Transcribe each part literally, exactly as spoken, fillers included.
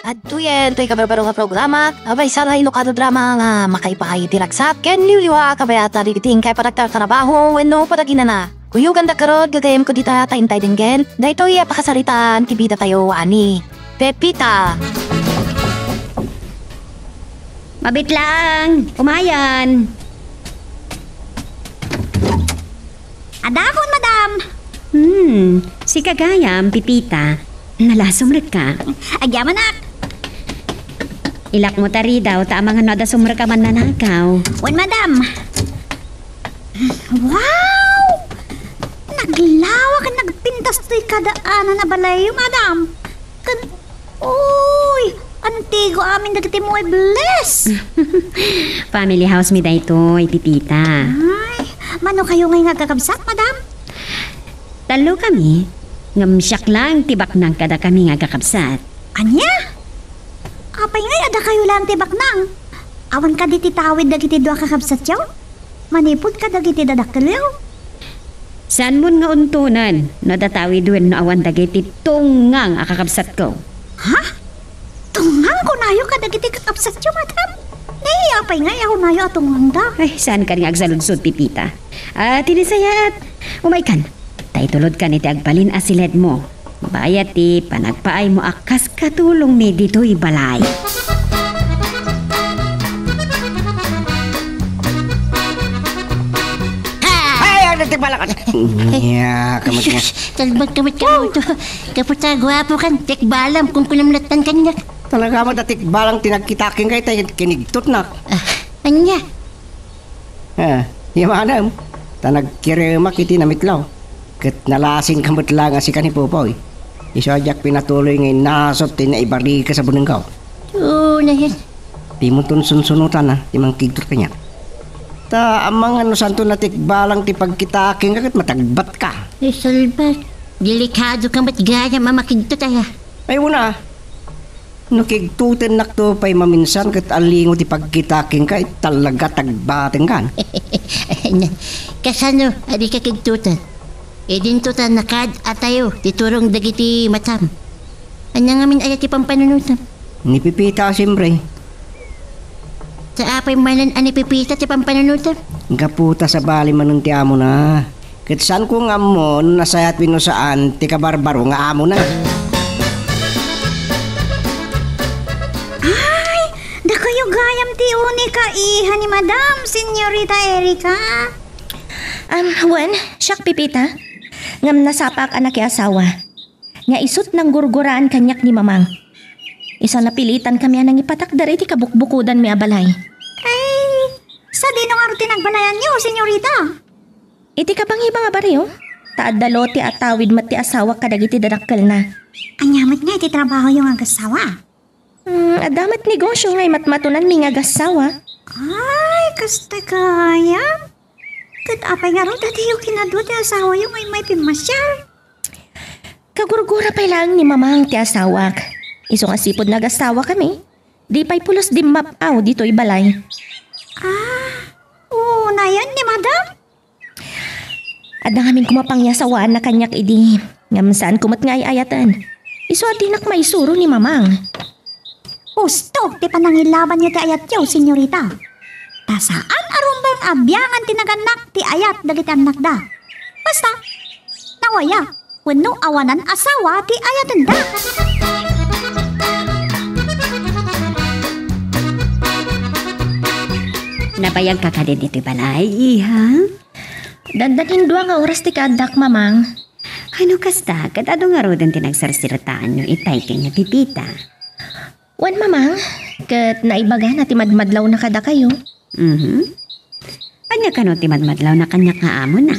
Adtoyen toy kabarbaro nga programa, a maysa nga inukan a drama nga makaipaay iti ragsat ken liwliwa a kabayatan dagiti inkay panagtartarabaho wenno panaginana. Kuyoganda garud, gagayyemko dita ta intay denggen daytoy a pakasaritaan ti bidatayo a ni Pepita. Mabitlang! Umayan! Adakon, madam! Hmm, sika gayam, Pepita. Nalasumrekka. Agyamanak! Ilakmo ta ridaw, ta amangan no adda sumrek a mannanakaw. Wen, madam! Wow! Naglawak ken nagpintas toy kada anan a balayyo, madam. Ken, uy, antigo amin dagiti muebles. Family house mi daytoy, Pepita. Ay, mano kayo ngay nga agkakabsat, madam? Tallo kami, ngem siak lang ti baknang kadakami nga agkakabsat. Ania? Apay ngay adda kayo lang ti baknang? Awan kadi ti tawid dagiti dua a kakabsatyo? Manipud kadagiti dadakkelyo? Saanmon nga untonen no adda tawid wenno awan dagiti tungngang a kakabsatko. Ha? Tungngang kunayo kadagiti kakabsatyo, madam? Naiya pay nga iya kunayo a tungngang da. Ay, saan kan nga agsaludsod, Pepita? Ah, ti nasayaat, umaykan. Ta itulodkan iti agbalin a siledmo. Bayat ti panagpaaymo a kas katulongmi ditoy balay. Ay, ano ti balak? Ya, kamat nga. Talbag, kamat, kamat. Kaputa, guwapo kan. Tikbalam, kung kunam latan kanya. Talaga, madatikbalang tinagkitaking kay tayo kinigtot na. Ah, anya? Ah, imanam, ta nagkiremak iti namitlaw. Ket nalasinka met laeng a sika ni Popoy. Isu a diak pinatuloy nga innasut ti naibarika sa bunengko. Oo, nayan. Dimo ton sunsunotan, a, ti mangkigtot kaniak. Ta amangan no santo natikbalang ti pagkitaking ket matagbatka. Ay, salbat. Delikado ka met gayam a makigtot, aya. Ay, una, no kigtutennakto pay maminsan ket alingo ti pagkita kenka, talaga tagbatengkan. Kasano a dika kigtuten? Idinto ta nakaad-atayo ti turong dagiti matam. Ania ngamin aya ti pampanunotam? Ni Pepita a siempre. Ta apay manen a ni Pepita ti pampanunotam? Gapu ta sabali manen ti amona. Ket saanko nga ammo no nasayaat wenno saan ti kabarbaro nga amona. Ay, dakayo gayam ti unika iha ni Madam, Senyorita Erika. Am, wen, siak, Pepita. Ngem nasapaak a nakiasawa. Nga isut' nanggurguraan kaniak ni Mamang. Isu a napilitankami a nangipatakder iti kabukbukodanmi a balay. Ay, sadino ngarud ti nagbalayanyo, Senyorita? Iti kabangibang a barrio, ta adda lote a tawid met ti asawak kadagiti dadakkelna. Ania met nga iti trabahoyo nga agassawa? Hmm, adda met negosio nga imatmatonanmi nga agassawa. Ay, kasta gayam. Ket apay ngarud a diyo kinadua ti asawayo nga immay pimmasiar? Kagurgura pay laeng ni Mamang ti asawak. Isu nga sipud nagassawakami, di pay pulos dimmap-aw ditoy balay. Ah, unayen ni Madam? Adda ngamin koma pangiasawaanna kaniak idi, ngem saanko met nga ay-ayaten. Isu a dinak maisuro ni Mamang. Husto ti panangilabanyo ti ayatyo, Senyorita. Ta saan a rumbeng a biangan ti nagannak ti ayat dagiti annakda. Basta, nawayak wenno awanan asawa ti ayatenda. Nabayagka kadi ditoy balay, iha? Dandanin dua nga oras ti kaaddak, Mamang. Ay, no kasta, ket adu ngaruden ti nagsarsiritaanyo itay ken ni Pepita? Wen, Mamang, ket naibagana ti madmadlawna kadakayo. Mhm. Ania kano ti madmadlawna kaniak nga amona?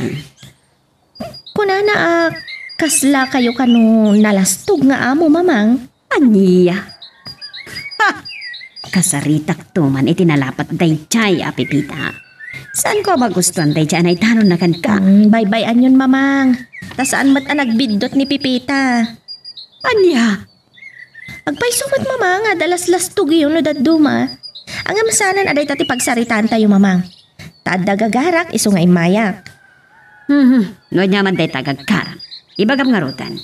Kunana a kaslakayo kano nalastog nga amo, Mamang. Ania? Ha! Kasaritakto man iti nalapat daydiay a Pepita. Saanko a magustuan daydiay a naitanonna kenka? Mm, baybay-anyon, Mamang. Ta saan met a nagbiddut ni Pepita. Ania? Agpayso met, Mamang, a dalaslastogyo no dadduma. Ngem saanen a dayta ti pagsaritaantayo, Mamang. Ta adda gagarak isu nga immayak. Mhm. No ania man dayta gagarak, ibagam ngaruden.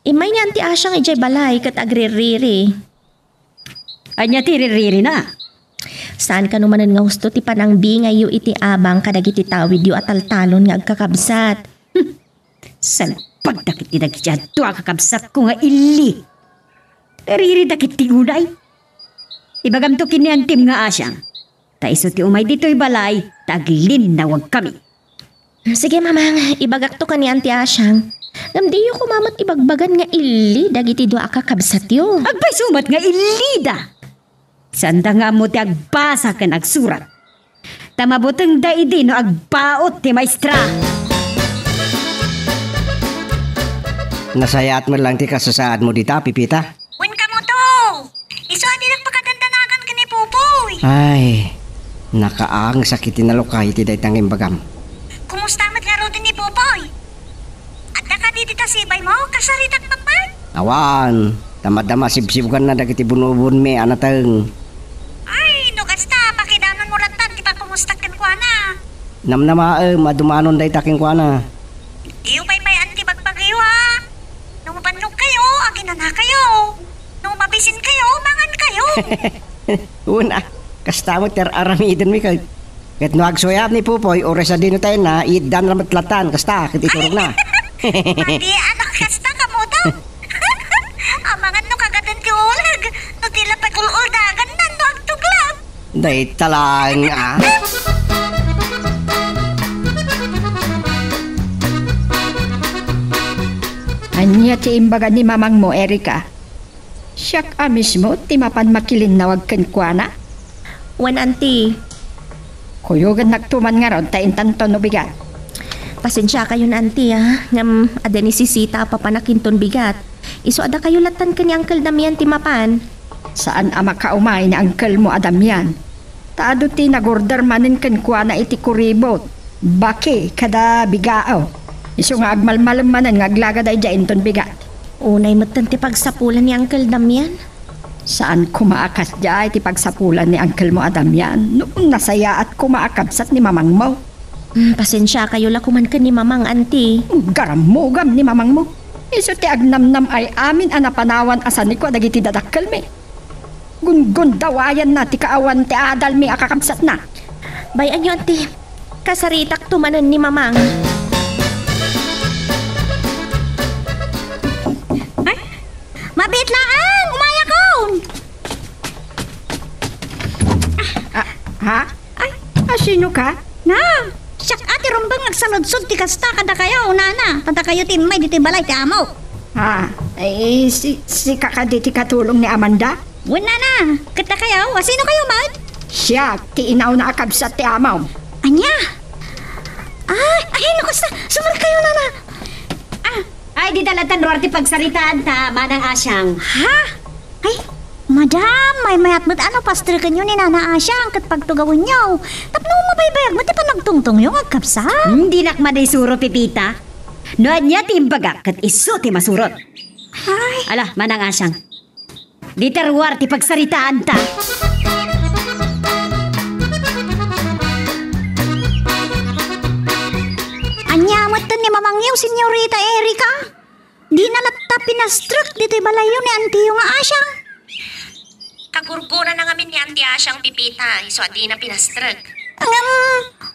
Immay ni Auntie Asya idiay balay ket agririri. Ania ti riririna? Saan kano manen nga husto ti panangbingayyo iti abang kadagiti tawidyo a taltalon nga agkakabsat? Hmm. Salpagda ketdi dagiti adu a kakabsatko nga ili. Nariridak iti unay. Ibagamto ken ni Antim nga Asiang. Ta isu ti umay ditoy balay, ta aglinnawagkami. Sige, Mamang, ibagakto ken ni Anti Asiang. Ngem diyo koma met ibagbagan nga ili dagiti dua a kakabsatyo. Agpayso met nga ilida. Saanda nga ammo ti agbasa ken agsurat. Ta mabutengda idi no agbaut ti maestra. Nasayaat met lang ti kasasaadmo dita, Pipita. Wen kamo to! Isu a dinak pakadandanagan ken ni Popoy. Ay, nakaangsak iti nalukay ti dayta nga imbagam. Kumusta met ngaruden ni Popoy? Adda kadi dita sibaymo? Kasaritak mapan? Awan, ta madama sibsibganna dagiti bunubunmi a nateng. Ay, no kasta, pakidanonmo lattan ti pakumustak kenkuana. Namnamaem a dumanon dayta kenkuana. Diyo pay pay-an ti bagbagiyo, ha? No mabannog kayo, aginana kayo. No mabisin kayo, mangan kayo. Una, kasta met ti ar-aramidenmi ket, ket no agsuyab ni Popoy, uray sadino tayenna, iiddan la met lattan, kasta, ket iturogna. Madi, anak, kasta kamo to. Amangan no kagaden ti uleg, no ti la pagul-uldaganna no agtuglag. Dayta lang, ah. Ania ti imbaga ni mamangmo, Erika? Siak a mismo ti mapan makilinnawag kenkuana? Wen, anti. Kuyogennakto man ngarud ta intanto no bigat. Pasensiakayon, anti, ah. Ngem adda nisisita a papanakinton bigat. Isu a dakayo lattan ken ni Uncle Damian ti mapan. Saan a makaumay ni uncle mo a Damian. Ta adu ti nagorder manen kenkuana iti kuribot, baki, kada bigao. Isu nga agmalmalem manen nga aglagada idiay inton bigat. Unay metten ti pagsapulan ni Uncle Damian. Saan koma a kasdiay ti pagsapulan ni uncle mo a Damian. No nasayaat koma a kabsat ni mamangmo. Hmm, pasensiakayo la koman ken ni Mamang, anti. Garammugam ni mamangmo. Isu ti agnamnam-ay amin a napanawan a sanikua dagiti dadakkelmi. Gungundawayanna ti kaawan ti adalmi a kakabsatna. Bay-anyo, anti. Kasaritakto manen ni Mamang. Ay, mabiit laeng, umayakon. Ah, ha? Ay, a, sino ka? Na, siak a ti rumbeng agsaludsod ti kasta kadakayo, nana. Ta dakayo ti immay ditoy balay ti amo. Ah, eh, si, sika kadi ti katulong ni Amanda? Wen, nana. Ket dakayo, a, sino kayo met? Siak ti inauna a kabsat ti amom. Ania? Ay, ay, no kasta, sumrek kayo, nana. Ah, ay, dita lattan ruar ti pagsaritaan ta, Manang Asiang. Ha? Ay, madam, maymayat met a napastrekenyo ni Nana Asiang ket pagtugawenyo. Tapno mabaybayag met ti panagtungtongyo nga agkabsat. Hmm, dinak manaysuro, Pipita. No ania ti imbagak ket isu ti masurot. Ay. Ala, Manang Asiang. Dita ruar ti pagsaritaanta. Ania metten ni mamangyo, Senyorita Erika? Dina latta pinastrek ditoy balayyo ni antiyo nga Asiang. Kagurgonana ngamin ni Anti Asiang, Pipita, isu a dina pinastrek. Ngem,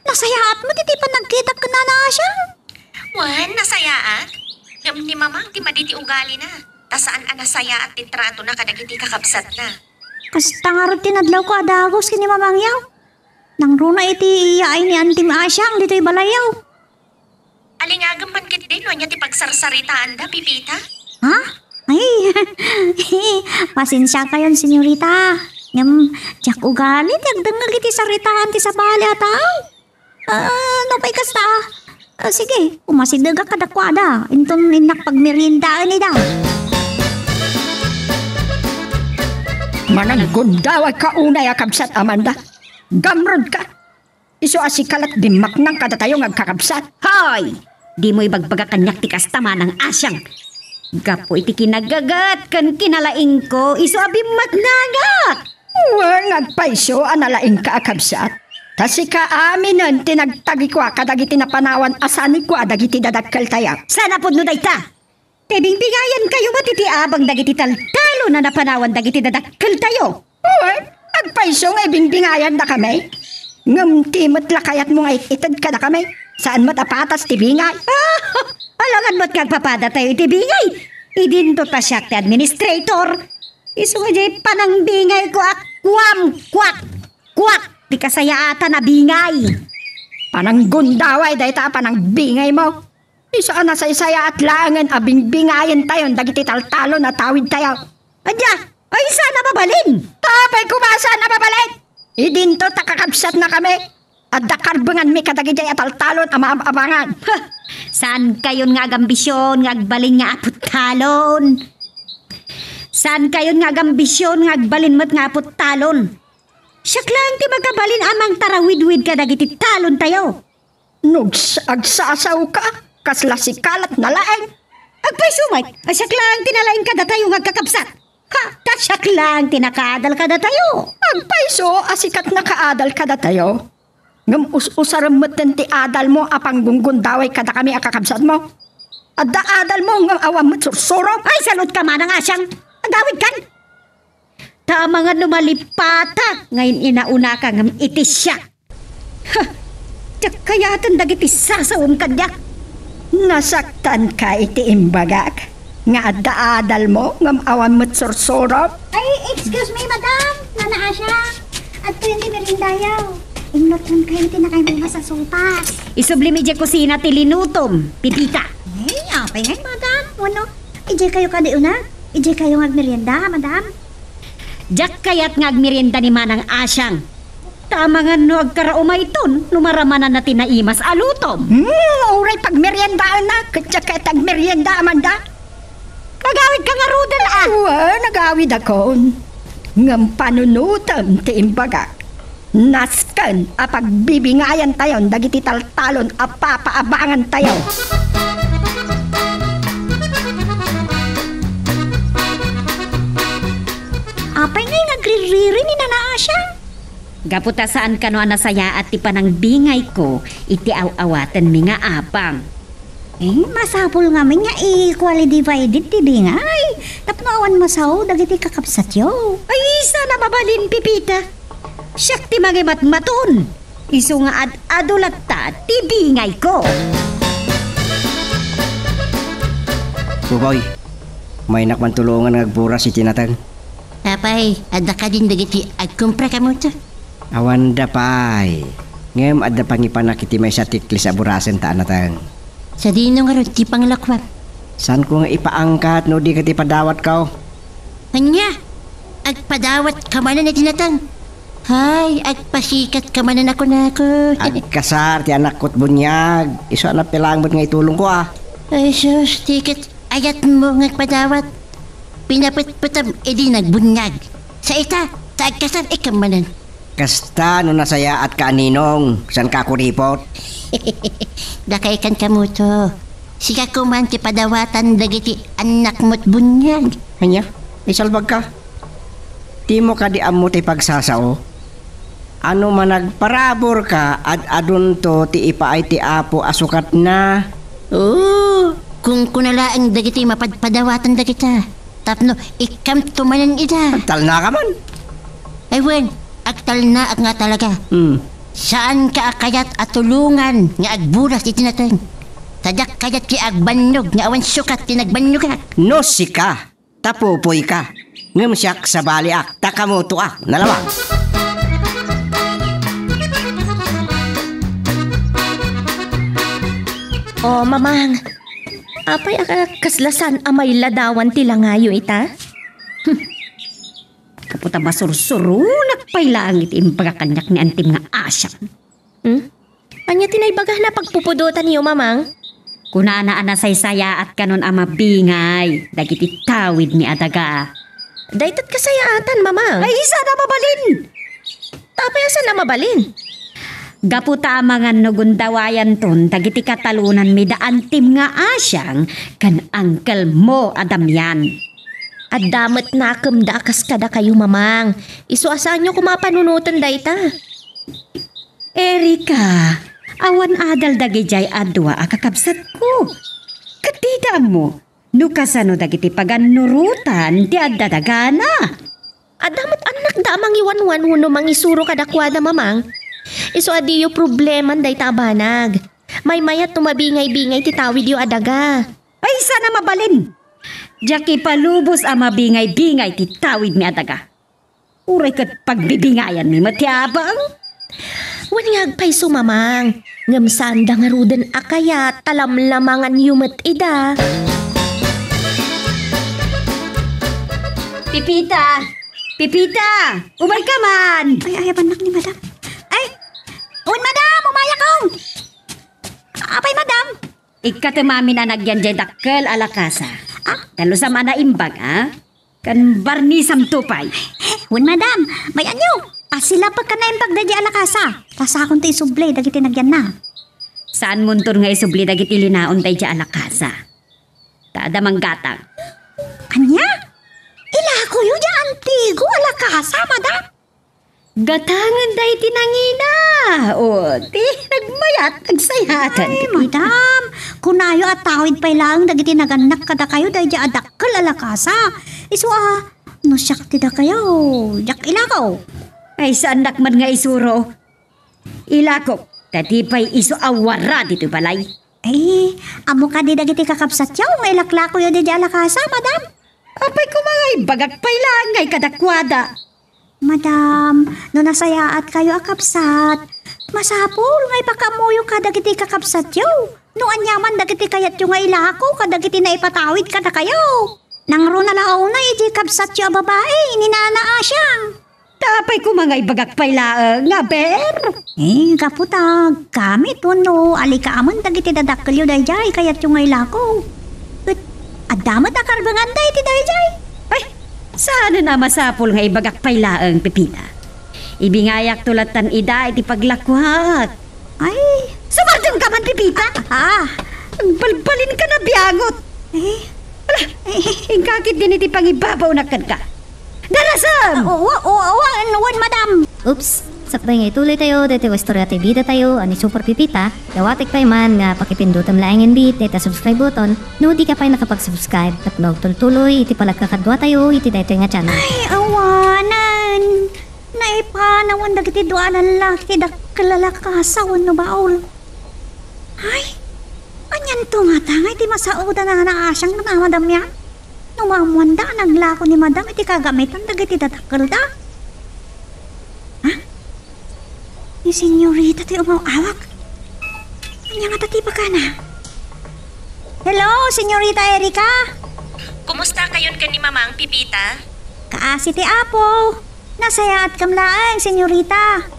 nasayaat met iti panagkitak ken Nana Asiang? Wen, nasayaat. Ngem ni Mamang ti madi ti ugalina. Ta saan a nasayaat ti tratona kadagiti kakabsatna. Kasta ngarud ti nadlawko a dagus ken ni Mamangyo. Nangruna iti iyaay ni Antim Asiang ditoy balayyo. Alingagem man ketdi no ania ti pagsarsaritaanda, Pipita? Ha? Ay, pasensiakayon, senyorita. Ngem, diak ugali ti agdengngeg iti saritaan ti sabali a tao. Ah, no pay kasta, ah, sige, umasidegak kadakuada. Inton innak pagmeriendaen ida. Mananggundaway ka unay a kabsat, Amanda. Gamrod ka. Isu a sika lat dimmaknang kadatayo nga agkakabsat. Hoy! Dimo ibagbaga kaniak ti kasta, Manang Asiang. Gapu iti kinagagat ken kinalaingko, isu a bimmaknangak. Wen, agpayso a nalaingka a kabsat. Ta sika aminen ti nagtagikua kadagiti napanawan a sanikua dagiti dadakkeltayo. Saan a pudno dayta? Ti bingbingayankayo met iti abang dagiti taltalon a napanawan dagiti dadakkeltayo. Wen, agpayso nga ibingbingayandakami. Ngem ti met la kayatmo nga it-ited kadakami, saan met a patas ti bingay. Alagad met nga agpapadatayo iti bingay. Idinto ta siak ti administrator. Isu nga diay panangbingayko a kuam, kuak, kuak, ti kasayaatan a bingay. Pananggundaway dayta a panangbingaymo. Isu a nasaysayaat laengen a bingbingayentayon dagiti taltalon a tawidtayo. Ania? Ay, saan a mabalin? Apay koma saan a mabalin? Idinto ta kakabsatnakami. Adda karbenganmi kadagidiay a taltalon a maab-abangan. Ha! Saankayon nga agambision nga agbalin nga aput talon. Saankayon nga agambision nga agbalin met nga aput talon. Siak laeng ti makabalin a mangtarawidwid kadagiti talontayo. No ag-, agsasaoka, kasla sikalatna laeng. Agpayso met a siak laeng ti nalaing kadatayo nga agkakabsat. Ha, ta siak laeng ti nakaadal kadatayo. Agpayso a sika ti nakaadal kadatayo. Ngem us-usarem metten ti adalmo a panggunggundaway kadakami a kakabsatmo. Adda adalmo ngem awan met sursurom. Ay, salutka, Manang Asiang. Agawidkan. Ta amangan no malipatak nga in-inaunaka ngem iti siak. Ha! Diak kayaten dagiti sasaom kaniak. Nasaktanka iti imbagak nga adda adalmo ngem awan met sursurom? Ay, excuse me, madam. Nana Asia, adtoyen ti meriendayo. Inlutuankayo ti nakaimuna a sopas. Isublimi idiay kusina ti linutom, Pepita. Ay, apay ngay, madam. Wenno, idiaykayo kadi una? Idiaykayo nga agmerienda, madam? Diak kayat nga agmerienda ni Manang Asiang. Ta amangan no agkarauma iton no maramananna ti naimas a lutom. Hmm, uray pagmeriendaanna, ket diak kayat agmerienda, Amanda. Agawidka ngaruden, a. Wen, agawidakon. Ngem panunotem ti imbagak. Nasken a pagbibingayantayon dagiti taltalon a papaabangantayo. Apay ngay nga agririri ni Nana Asia? Gapu ta saan kano a nasayaat ti panangbingayko iti aw-awatenmi nga abang. Eh, masapul ngamin nga equally divided ti bingay tapno awan masao dagiti kakabsatyo. Ay, saan a mabalin, Pepita. Siak ti mangimatmaton. Isu nga ad-adu latta ti bingayko. Buboy, maynak man tulongan nga agburas iti nateng. Apay, adda kadin dagiti agkumpra, kamoto? Awanda pay. Ngem adda pangipanak iti maysa a tiklis a burasen ta a nateng. Sadino ngarud ti panglakuam? Saanko nga ipaangkat no di ket ipadawatko? Ania? Agpadawat ka manen iti nateng? Hay, agpasikat ka manen a kunakon. Agkasar ti anakko ti buniag. Isu a napilang met nga itulongko, a. Ay, sus, ti ket ayatmo nga agpadawat. Pinapetpetam idi nagbuniag. Sa ita, ta agkasar ikam manen. Kasta no nasayaatka a ninong, saanka a kuripot? Dakay kan kamoto. Sika koman ti padawatan dagiti annakmo ti buniag. Ania? Isalbagka? Dimo kadi ammo ti pagsasao? A no managparaburka, ad-adunto ti ipaay ti Apo a sukatna. Oo, kunkuna laeng dagiti mapadpadawatan dagita. Tapno ikkamto manen ida. Agtalnaka man. Ay wen, agtalnaak nga talaga. Hmm. Saanka a kayat a tulongan nga agburas iti nateng. Ta diak kayat ti agbannog nga awan sukat ti nagbannogak. No sika, ta pupuyka. Ngem siak, sabaliak, ta kamotoak. Nalawag. O, Mamang, apay a kasla saan a mailadawan ti langayo ita? Gapu ta masursuronak pay laeng iti imbagak kaniak ni Antim nga Asiang. Hmm? Ania ti naibagana a pagpupudotanyo, Mamang? Kunana a nasaysayaat kanon a mabingay dagiti tawidmi a daga. Daytoy kasayaatan, Mamang. Ay, saan a mabalin! Apay a saan a mabalin? Gapu ta amangan no gundawayanton dagiti katalonanmi da Antim nga Asiang ken Uncle Mo a Damian. Adda met nakemda a kas kadakayo, Mamang. Isu a saanyo koma a panunoten dayta. Erika, awan adal dagidiay a dua a kakabsatko. Ket dida ammo no kasano dagiti pagannurotan ti adda dagana. Adda met annakda a mangiwanwan wenno mangisuro kadakuada, Mamang. Isu a diyo probleman dayta a banag. Maymayat no mabingay-bingay ti tawidyo a daga. Ay, saan a mabalin! Diak ipalubos a mabingay-bingay ti tawidmi a daga. Uray ket pagbibingayanmi met ti abang. Wen nga agpayso, Mamang, ngem saanda ngaruden a kayat ta lamlamanganyo met ida. Pipita! Pipita! Umayka man! Ay, ayabannak ni Madam. Ay! Wen, Madam! Umayakon! Apay, Madam? Ikkatem amin a nagyan diay dakkel a lakasa. Ah? Kalusam a naimbag, a? Kan barnisamto pay. Wen, Madam, may-anyo. Pasilapek a naimbag daydiay a lakasa. Lasakon ti isubli dagiti nagyanna. Saanmonton nga isubli dagiti linaon daydiay a lakasa. Ta adda manggatang. Ania? Ilakoyo diay antigo a lakasa, Madam? Gatangenda iti nangina. O, ti nagmayat, nagsayaat. Ay, madam, kunayo a tawid pay laeng dagiti nagannak kadakayo daydiay a dakkel a lakasa. Isu a, no siak ti dakayo, diak ilako. Ay, saannak man nga isuro. Ilakok, ta di pay isu a warra ditoy balay. Ay, ammo kadi dagiti kakabsatyo nga ilaklakoyo daydiay a lakasa, madam? Apay koma nga ibagak pay laeng nga ikadakuada. Madam, no nasayaatkayo a kabsat, masapul nga ipakaammoyo kadagiti kakabsatyo. No aniaman dagiti kayatyo nga ilako kadagiti naipatawid kadakayo. Nangruna la unay iti kabsatyo a babai ni Nana Asiang. Ta apay koma nga ibagak pay laeng, aber? Eh, gapu ta, gamit wenno alikamen dagiti dadakkelyo daydiay kayatyo nga ilako. Ket, adda met a karbenganda iti daydiay. Ay, saanen a masapul nga ibagak pay laeng, Pepita. Ibingayakto lattan ida iti paglakuak. Ay, sumardengka man, Pepita? Ah. Agbalbalinka a biangot. Eh? Ala, eh, inka ketdin iti pangibabawnak kenka. Darasem! Ah, wa-, wa-, wa-, wen, madam. Oops! Sakbay nga ituloytayo daytoy a istorya ti bidatayo a ni Super Pepita, dawatek pay man nga pakipindutem laengen dayta subscribe button no dika pay nakapag-subscribe ket maagtultuloy iti panagkakaduatayo iti daytoy nga channel. Ay, awanen! Naipanawan dagiti dua a lallaki ti dakkel a lakasa wenno baol. Ay, anianto ngata nga iti masaodan a naasiang ni madam yan? No maammoanda a naglako ni madam iti kagamitan dagiti dadakkelda. Ha? Ni senyorita ti umaw-awag. Ania ngata ti ibagana? Hello, senyorita Erika? Kumusta kayon ken ni Mamang Pepita? Kaasi ti Apo. Nasayaatkam laeng, senyorita.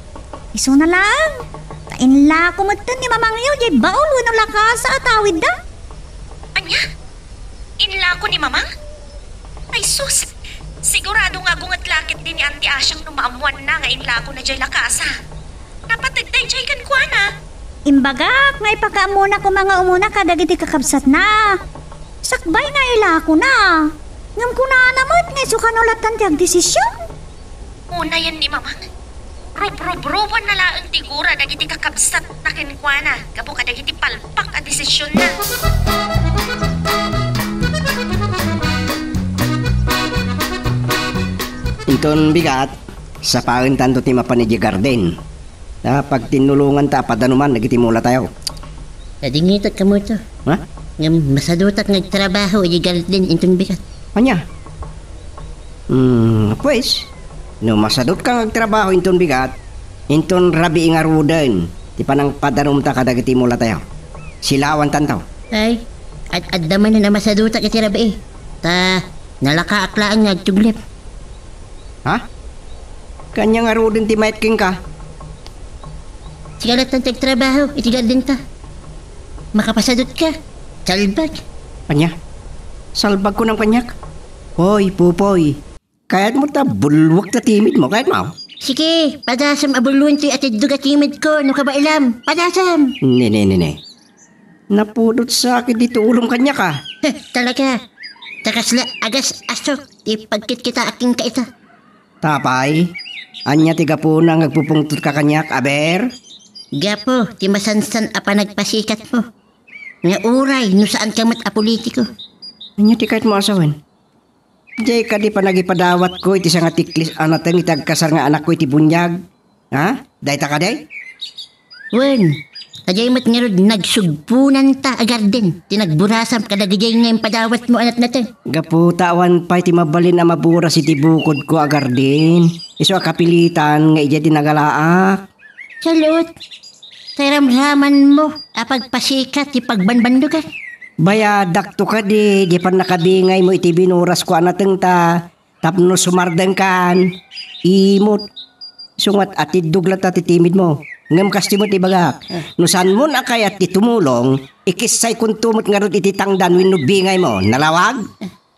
Isuna laeng, ta inlako metten ni mamangyo diay baol wenno lakasa a tawidda. Ania? Inlako ni Mamang? Ay sus! Sigurado nga agunget la ketdi ni Auntie Asiang no maammoanna nga inlakona diay lakasa. Napateg daydiay kenkuana. Imbagak nga ipakaammonak koma nga umuna kadagiti kakabsatna. Sakbay nga ilakona. Ngem kunana met nga isu kano lattan ti agdesision. Unayen ni Mamang, rubrubrubuanna laeng ti gura dagiti kakabsatna kenkuana gapu kadagiti palpak a desisionna. Inton bigat, sapaentanto ti mapan idiay garden. Ta pagtinnulonganta a padanuman dagiti mulatayo. Nadingitak kamo ito. Ha? Ngem masadutak nga agtrabaho idiay garden inton bigat. Ania? Hmm, pues, no masadutka nga agtrabaho inton bigat, inton rabii ngaruden ti panangpadanumta kadagiti mulatayo. Silawantanto. Ay, ad-adda manen a masadutak iti rabii. Ta, nalakaak laeng nga agtuglip. Ha? Ania ngaruden ti mayat kenka? Sigalattan ti agtrabaho iti gardenta. Makapasadutka. Salbag. Ania? Salbag kunam kaniak? Hoy, Pupoy. Kayatmo ta bulluek ta timidmo, kayatmo? Sige, padasem a bulluentoy atiddog a timidko no kabaelam. Padasem. Ne, ne, ne, ne. Napudot sakit ditoy ulom kaniak, a. Heh, talaga. Ta kasla agas-asok ti pagkitkitaak kenka ita. Apay, ania ti gapuna nga agpupungtotka kaniak, aber? Gapu ti masansan a panagpasikatmo. Nga uray no saanka met a politiko. Ania ti kayatmo a sawen? Diay kadi panagipadawatko iti sangatiklis a nateng iti agkasar nga anakko iti buniag? Ha? Dayta kadi? Wen, adiay met ngarud nagsugponanta a garden ti nagburasam kadagijay nga impadawatmo a natnateng? Gapu ta awan pay ti mabalin a maburas iti bukodko a garden. Isu a kapilitan nga idiay dinagalaak. Salot, kairamramanmo a pagpasikat ti pagbanbandugan? Bayadakto kadi, diay pannakabingaymo iti binurasko a nateng ta tapno sumardengkan, imot. Isu ngarud, atiddog latta ti timidmo. Ngem kastoy met ibagak, no saanmon a kayat ti tumulong, ikissaykonto met ngarud iti tangdan wenno bingaymo. Nalawag?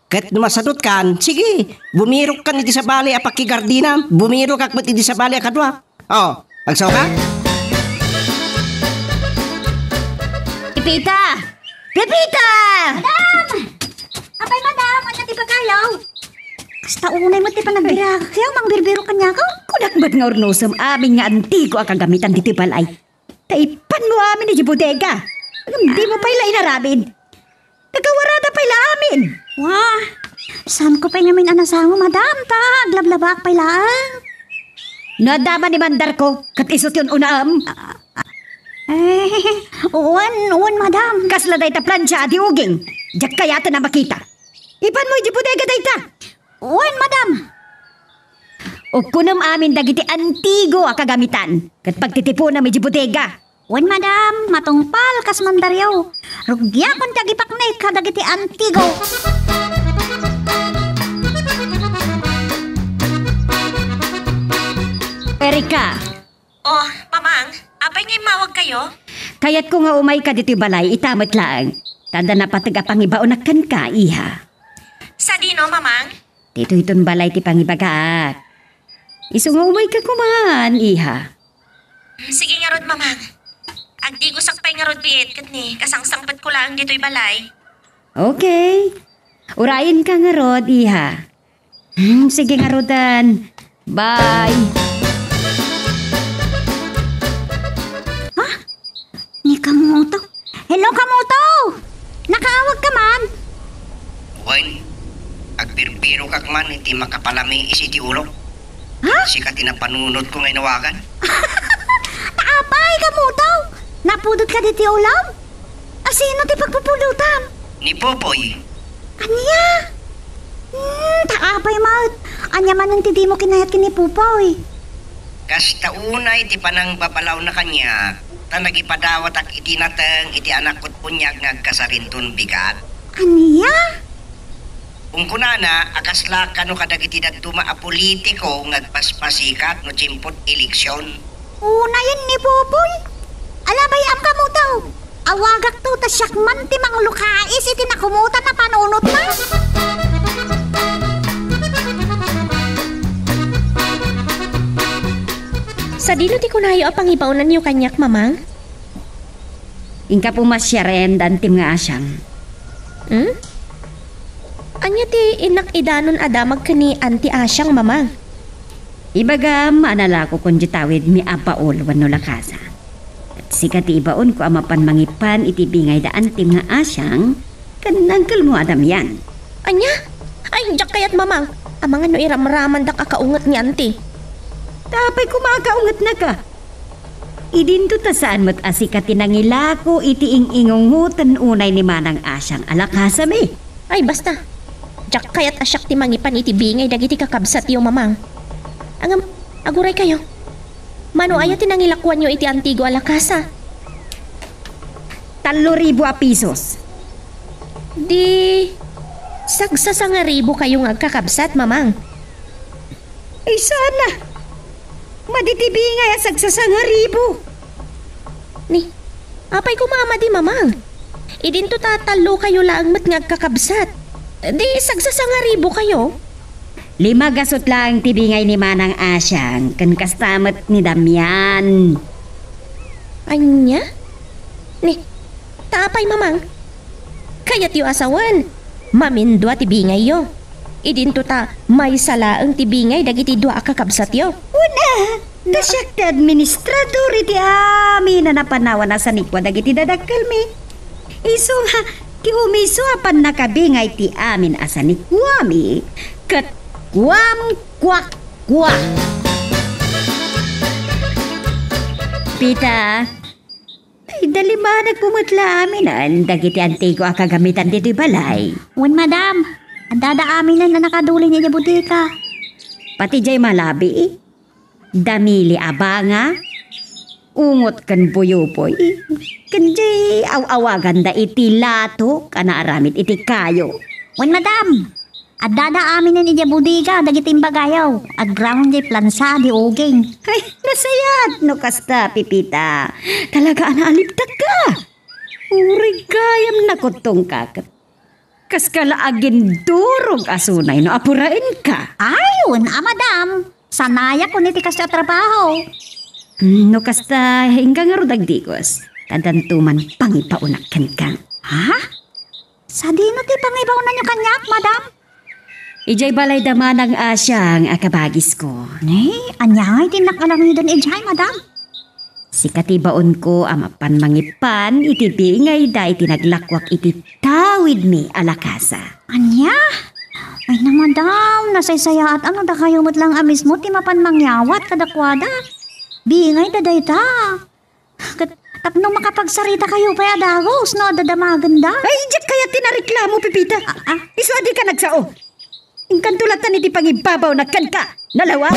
Ket no masadutkan, sige, bumirokkan iti sabali a pakigardinam, bumirokak met iti sabali a kadua. O, agsao ka? Pepita! Pepita! Madam! Apay, madam, ania ti pakayo? Kasta unay met ti panagbirakyo, mangbirbiro kaniak. Kunak met nga urnosem amin nga antigo a kagamitan ditoy balay. Ta ipanmo amin idiay bodega. Ngem dimo pay la inaramid. Nagawarada pay la amin. Wa, saanko pay ngamin a nasango, madam, ta aglablabaak pay laeng. No adda man ni mandarko, ket isu ti un-unaem. Eh, wen, wen, madam. Kasla dayta plancha a di uging. Diak kayaten a makita. Ipanmo idiay bodega dayta. Wen, madam. Ukkonem amin dagiti antigo a kagamitan ket pagtitiponem idiay bodega. Wen, madam, matungpal kas mandaryo. Rugiakon ti agipaknek kadagiti antigo. Erika. Oh, Mamang, apay nga immawagkayo? Kayatko nga umayka ditoy balay, ita met laeng. Ta adda napateg a pangibaonak kenka, iha. Sadino, Mamang? Ditoyton balay ti pangibagaak. Isu nga umayka koman, iha. Sige ngarud, Mamang. Agdigosak pay ngarud biit ket ni kasangsangpetko laeng ditoy balay. Okay. Urayenka ngarud, iha. Hmm, sige ngaruden. Bye. Ha? Ni Kamuto? Hello, Kamuto! Nakaawagka man? Wen, agbirbirokak man iti makapalamiis iti ulok. Ha? Sika ti napanunotko nga inawagan. Apay, Kamuto? Napudotka ditoy ulom? A sino ti pagpupudotam? Ni Popoy. Ania? Hmm, ta apay met? Ania manen ti dimo kinayat ken ni Popoy? Kasta unay ti panangbabalawna kaniak, ta nagipadawatak iti nateng iti anakko ti buniag nga agkasarinton bigat. Ania? Kunkunana a kasla kano kadagiti dadduma a politiko nga agpaspasikat no tiempod eleksyon. Unayen ni Popoy? Ala, bay-am, Kamuto. Awagakto ta siak man ti manglukais iti nakumutan a panunotna. Sadino ti kunayo a pangibaonanyo kaniak, Mamang? Inka pumasiar ken da Antim nga asiang. Hmm? Ania ti innak idanon a damag ken ni Anti Asiang, Mamang? Ibagam a nalakokon diay tawidmi a Paul wenno Lakasa. Ket sika ti ibaonko a mapan mangipan iti bingay da Antim nga asiang ken angkelmo a Damian. Ania? Ay, diak kayat, Mamang. Amangan no iramramandak a kaunget ni Anti. Ta apay koma a kaungetnaka? Idinto ta saan met a sika ti nangilako iti ing-ingungoten unay ni Manang Asiang a lakasami. Ay, basta. Diak kayat a siak ti mangipan iti bingay dagiti kakabsatyo, Mamang. Ngem, aguraykayo. Mano aya ti nangilakoanyo iti Antigo a Lakasa? Tallo ribu a pisos. Di, sagsasangaribukayo nga agkakabsat, Mamang. Ay, sana. Madi ti bingay a sagsasangaribu. Ni, apay koma a madi, Mamang? Idinto ta tallokayo laeng met nga agkakabsat. Di, sagsasangaribukayo? Lima gasut laeng ti bingay ni Manang Asiang, ken kasta met ni Damian. Ania? Ni, ta apay, Mamang? Kayatyo a sawen, mamindua ti bingayyo. Idinto ta maysa laeng ti bingay dagiti dua a kakabsatyo. Wen a, ta siak ti administrador iti amin a napanawan a sanikua dagiti dadakkelmi. Isu nga, Ti umiso a pannakabingay ti amin a sanikuami, ket kuam, kuak, kuak. Pita, ay, dalimanagmo met la aminen dagiti antigo a kagamitan ditoy balay. Wen, madam, addada aminen a nakadulin idiay bodega. Pati jay malabi, damili a banga, ungot ken buyuboy, ken jay aw-awaganda iti latok a naaramid iti kayo. Wen, madam, addada aminen idiay bodega dagiti imbagayo. Agraman jay plansa, di uging. Ay, nasayaat no kasta, Pipita. Talaga a naalibtak ka. Uray gayam nakuttong ka ket. Kaskala agindurog a sunay no apuraenka. Ay, wen a, madam. Sanayak iti kasdiay a trabaho. Hmm, no kasta, inka ngarud agdigos. Addanto man pangibaonak kenka. Ha? Sadino ti pangibaonanyo kaniak, madam? Idiay balay da manang Asiang a kabagisko. Ne, ania ngay ti innak aramiden idiay, madam? Sika ti baonko a mapan mangipan iti bingayda iti naglakuak iti tawidmi a lakasa. Ania? Ay na, madam, nasaysayaat a no dakayo met lang a mismo ti mapan mangyawat kadakuada. Bingayda dayta. Ket tapno makapagsaritakayo pay a dagus no adda damagenda. Ay, diak kayat ti nareklamo, Pipita. Ah, ah. Isu a dika nagsao. Inkanto latta iti pangibabaonak kenka. Nalawa?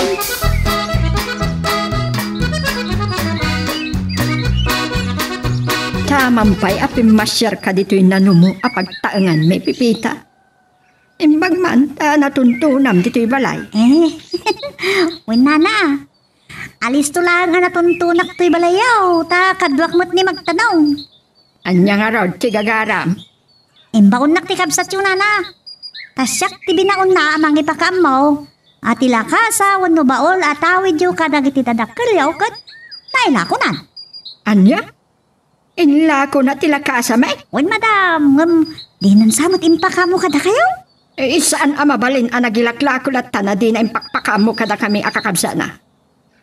Tamam pay a pimmasiarka ditoy nanumo a pagtaenganmi, Pipita. Imbag man ta natuntunam ditoy balay. Eh, wen, nana. Alisto laeng a natuntonak toy balayo, ta kaduak met ni magtanong. Ania ngarud ti gagaram? Imbaonnak ti kabsatyo, nana. Ta siak ti binaonna a mangipakaammo a ti lakasa wenno baol a tawidyo kadagiti dadakkelyo ket nailakonan. Ania? Inlakona ti lakasami? Wen, madam, ngem dinan sa met impakaammo kadakayo? Eh, saan a mabalin a nagilaklako latta a dina impakpakaammo kadakami a kakabsatna.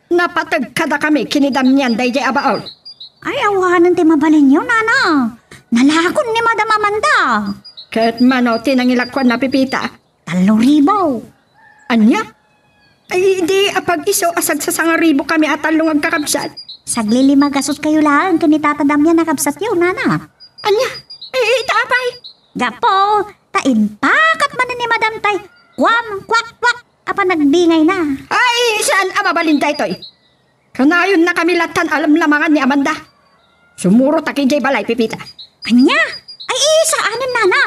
Napateg kadakami ken ni Damian daydiay a baol. Ay, awanen ti mabalinyo, nana. Nalakon ni Madam Amanda. Ket mano ti nangilakuanna, Pipita? Tallo ribu. Ania? Ay, di apag-isu a sagsasangaribu kami a tallo nga agkakabsat. Saglilima gasutkayo laeng ken ni Tata Damian a kabsatyo, nana. Ania? Ay, ita apay? Gapu ta impakat manen ni Madam tay kuam, kuak, kuak a panagbingayna. Ay, saan a mabalin daytoy? Kanayonnakami lattan a lamlamangan ni Amanda. Sumurotak idiay balay, Pipita. Ania? Ay, saanen, nana.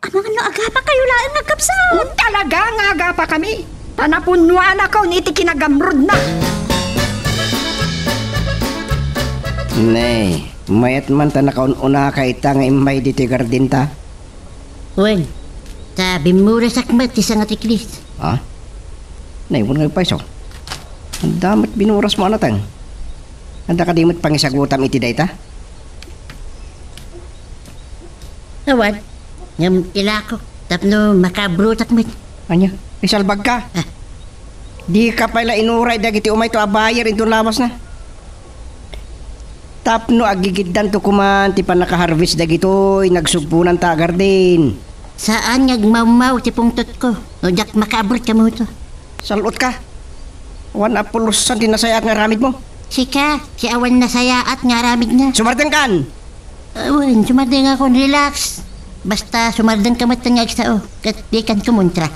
Amangan no agapakayo laeng nga agkabsat. Talaga nga agapakami. Ta napunnoanakon iti kinagamrudna. Ne, mayat man ta nakaun-unaka ita nga immay ditoy gardenta. Wen, ta bimmuresak met ti sangatiklis. Ha? Naiwan nga payso. Adda met binurasmo a nateng. Adda kadi met pangisagutam iti dayta? Awan, ngem ilakok tapno makaabrotak met. Ania? Isalbagka? Ah. Dika pay la inuray dagiti umayto a buyer inton lawasna. Tapno agigiddanto koman ti pannakaharvest dagitoy nagsugponanta a garden. Saan nga agmawmaw ti pungtotko no diak makaabrotka meto. Sal-otka. Awan a pulosan ti nasayaat nga aramidmo. Sika, ti awan nasayaat nga aramidna. Sumardengkan! Awan, sumardengakon, relax. Basta sumardengka met nga agsao, ket dikan kumontra.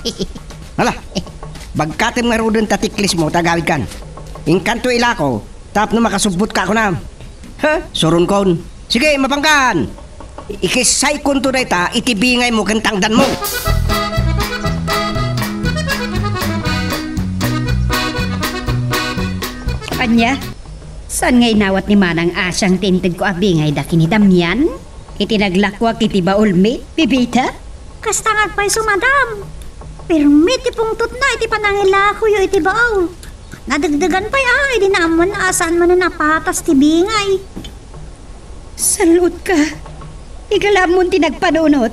Hala, bagkatem ngaruden ta tiklismo ta agawidkan. Inkanto ilako, tapno makasubbotka kunam. Ha? Suronkon. Sige, mapangkan! Ikissaykonto dayta iti bingaymo ken tangdanmo. Ania? Saan nga inawat ni Manang Asiang ti intedko a bingayda ken ni Damian? Iti naglakuak iti baolmi, Pipita? Kasta nga agpayso, madam. Pirmi ti pungtotna iti panangilakoyo iti baol. Nadegdegan pay a, idi naammoan a saan manen a patas ti bingay. Sal-otka. Igalammon ti nagpanunot.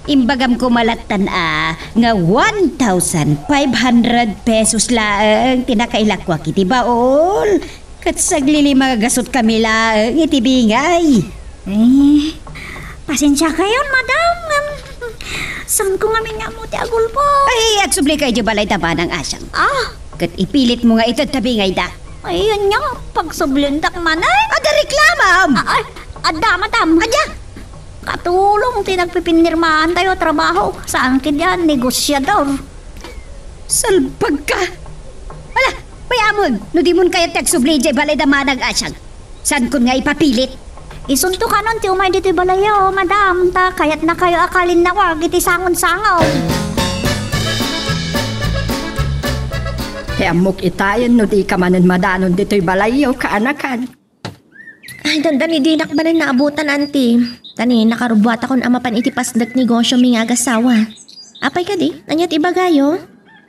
Imbagam koma lattan a nga one thousand five hundred pesos laeng ti nakailakuak iti baol. Ket saglilima nga gasutkami laeng iti bingay. Eh, Pasensiakayon, madam. Em, saanko ngamin nga ammo ti agulbod. Ay, agsubli kayo di balay da Manang Asiang. Ah? Ket ipilitmo nga ited ta bingayda. Ay, ania, pagsubliendak manen. Adda reklamam! Ah, ay, adda, madam. Ania? Katulong ti nagpipinirmaantayo a trabaho. Saan ketdi a negosiador. Salbagka! Ala, mayamon, no dimon kayat ti agsubli idiay balay da Manang Asiang. Saankon nga ipapilit? Isunto kanon ti umay ditoy balayyo, madam, ta kayatnakayo a kalinnawag iti sangon-sangon. Ti ammok itayen no dika manen madanon ditoy balayyo, kaanakan. Ay, dandani dinak manen naabutan, anti. Ta ni, nakarubuatakon a mapan iti pasnek negosio mi nga agasawa. Apay kadi? Ania ti ibagayo?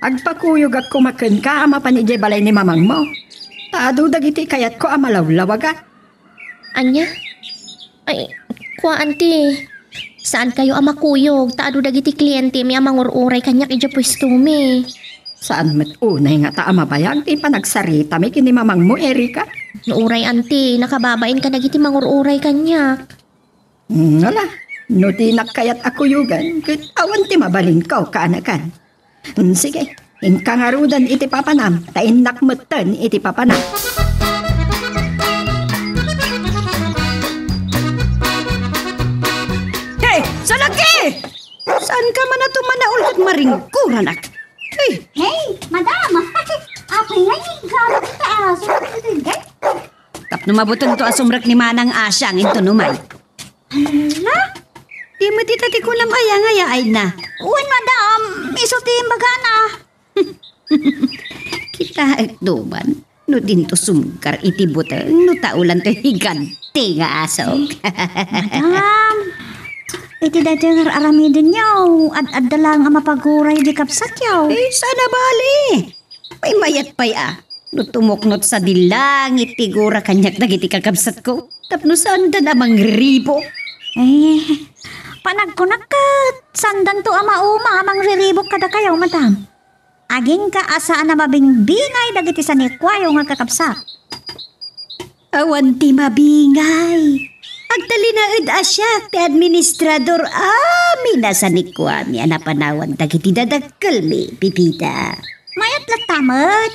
Agpakuyogak koma kenka a mapan idiay balay ni mamangmo. Ta adu dagiti kayatko a malawlawagak. Ania? Ay, kua, anti. Saankayo a makuyog, ta adu dagiti klientemi a mangur-uray kaniak idiay puestomi. Saan met unay ngata a mabayag ti panagsaritami ken ni mamangmo, Erika? No uray, anti, nakababain kadagiti mangur-uray kaniak. Mm, ala, no dinak kayat a kuyogan, ket awan ti mabalinko, kaanakan. Mm, sige, inka ngaruden iti papanam, ta innak metten iti papanam. Hey, salaki! Saanka man a tumanaol ket maringgoranak? Hey! Hey, madam! Apay nga iniggarot ka? Tapno mabutengto a sumrek ni Manang Asiang inton umay. Ala? Di met ita ti kunam aya nga yaayna. Wen, madam, isu ti imbagana. Kitaek duman, no dinto sumgar iti buteng, no taulanto higanti nga asok. Madam, iti daytoy nga ar-aramidenyo, ad-adda laeng a mapaguray di kabsatyo. Eh, saan a bali? Pay mayat pay a, no tumuknot sa di langit ti gura kaniak dagiti kakabsatko, tapno saanda a mangriribo. Eh, panagkunak ket, saandanto a mauma a mangriribo kadakayo, madam. Agingga a saan a mabingbingay dagiti sanikuayo nga kakabsat. Awan ti mabingay. Agtalinaed a siak ti administrador amin a sanikuami a napanawan dagiti dadakkelmi, Pipita. Mayat latta met.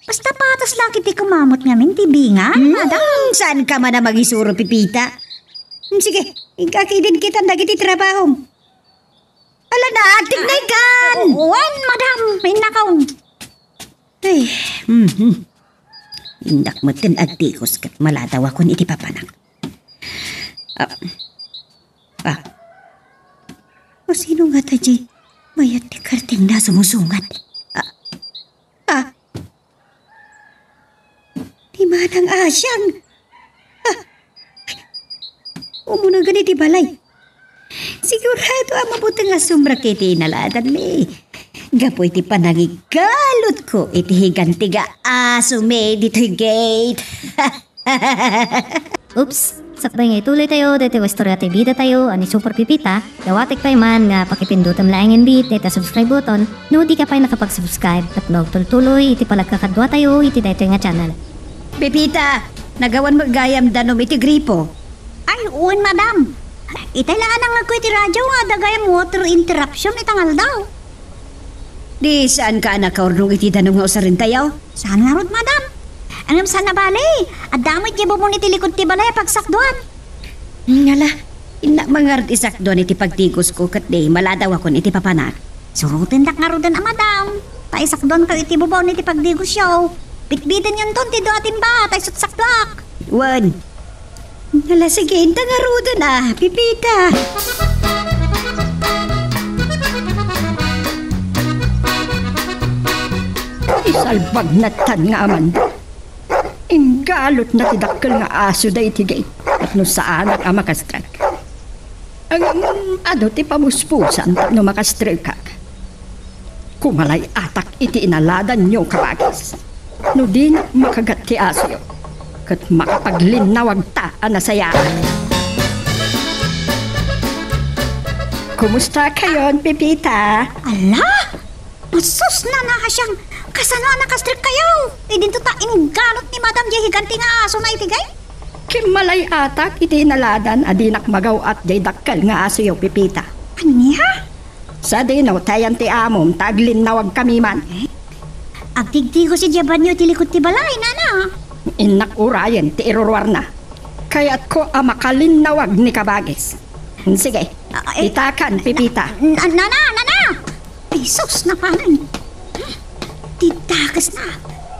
Basta patas la ket ti kumamot ngamin ti bingay, Hmm, madam. Saanka man a mangisuro, Pipita? Hmm, sige, inka ket idin kitam dagiti trabahom. Ala na, agtignaykan! Wen, madam, innakon. Ay, mhm. Innak metten agtikos ket maladawakon iti papanak. Ah. Ah. O sino ngata diay mayat ti kartengna a sumusungat? Ah. Ah. Ni Manang Asiang. Ah. Umuna gani ti balay. Sigurado a mabuteng a sumrek iti inaladanmi. Gapu iti panangigalutko iti higanti nga asomi ditoy gate. Oops! Sakbay nga ituloy tayo, daytoy nga istorya ti bida tayo, a ni Super Pipita, dawatek pay man nga pakipindutem laengen bit dayta subscribe button, no di ka pay nakapag-subscribe, tapno agtultuloy iti panagkakadua tayo iti daytoy nga channel. Pipita, nagawan met gayam danum iti gripo. Ay, wen, madam. Itay la a nangngegko iti radio nga adda gayam water interruption ita nga aldaw. Di saanka a nakaurnong iti danum nga usarentayo? Saan ngarud, madam. Ngem saan a bali, adda met diay bubon iti likud ti balay a pagsakduan. Ngala, innak mangarud isakduan iti pagtigosko ket di maladawakon iti papanak. Surotendak ngaruden a madam, ta isakduankayo iti bubon iti pagtigosyo. Bitbitenyonton ti dua a timba ta isu't sakduak. Wen. Ngala, sige, inta ngaruden a, Pipita. Isalbag natan nga aman. Inggalutna ti dakkel nga asoda iti gate, tapno saanak a makastrek. Ngem adu ti pamuspusan tapno makastrekak. Kumalay-atak iti inaladanyo, kabagis. No dinak makagat ti asoyo, ket makapaglinnawagta a nasayaat. Kumusta kayon, Pipita? Ala! Masus, Nana Asiang, kasano a nakastrek kayo? Idinto ta inggalut ni Madam diay higanti nga asona iti gate? Immalay-atak iti inaladan a dinak magaw-at jay dakkel nga asoyo, Pepita. Ania? Sadino, ta ayan ti amom, ta aglinnawagkami man. Eh? Agtigtigos idiay banio ti likod ti balay, nana. Innak urayen ti iruruarna. Kayatko a makalinnawag ni Kabagis. Sige, Ah, eh, itakan, Pepita. Na-, nana, nana! Ay, sus, napanan. Ti dakesna.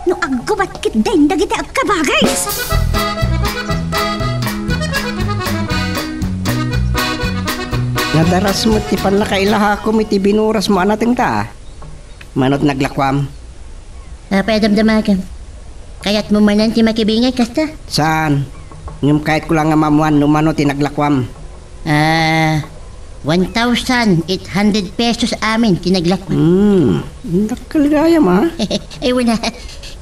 No aggubat ketdin dagiti agkabagis. Nadaras met ti pannakailahakom iti binurasmo a natengta. Mano ti naglakuam? Apay a damdamagam? Kayatmo manen ti makibingay kasta? Saan? Ngem kayatko la nga maammuan no mano ti naglakuam. Ah, one thousand eight hundred pesos amin ti naglakuam. Hmm, dakkel gayam, a. Ay, wen a.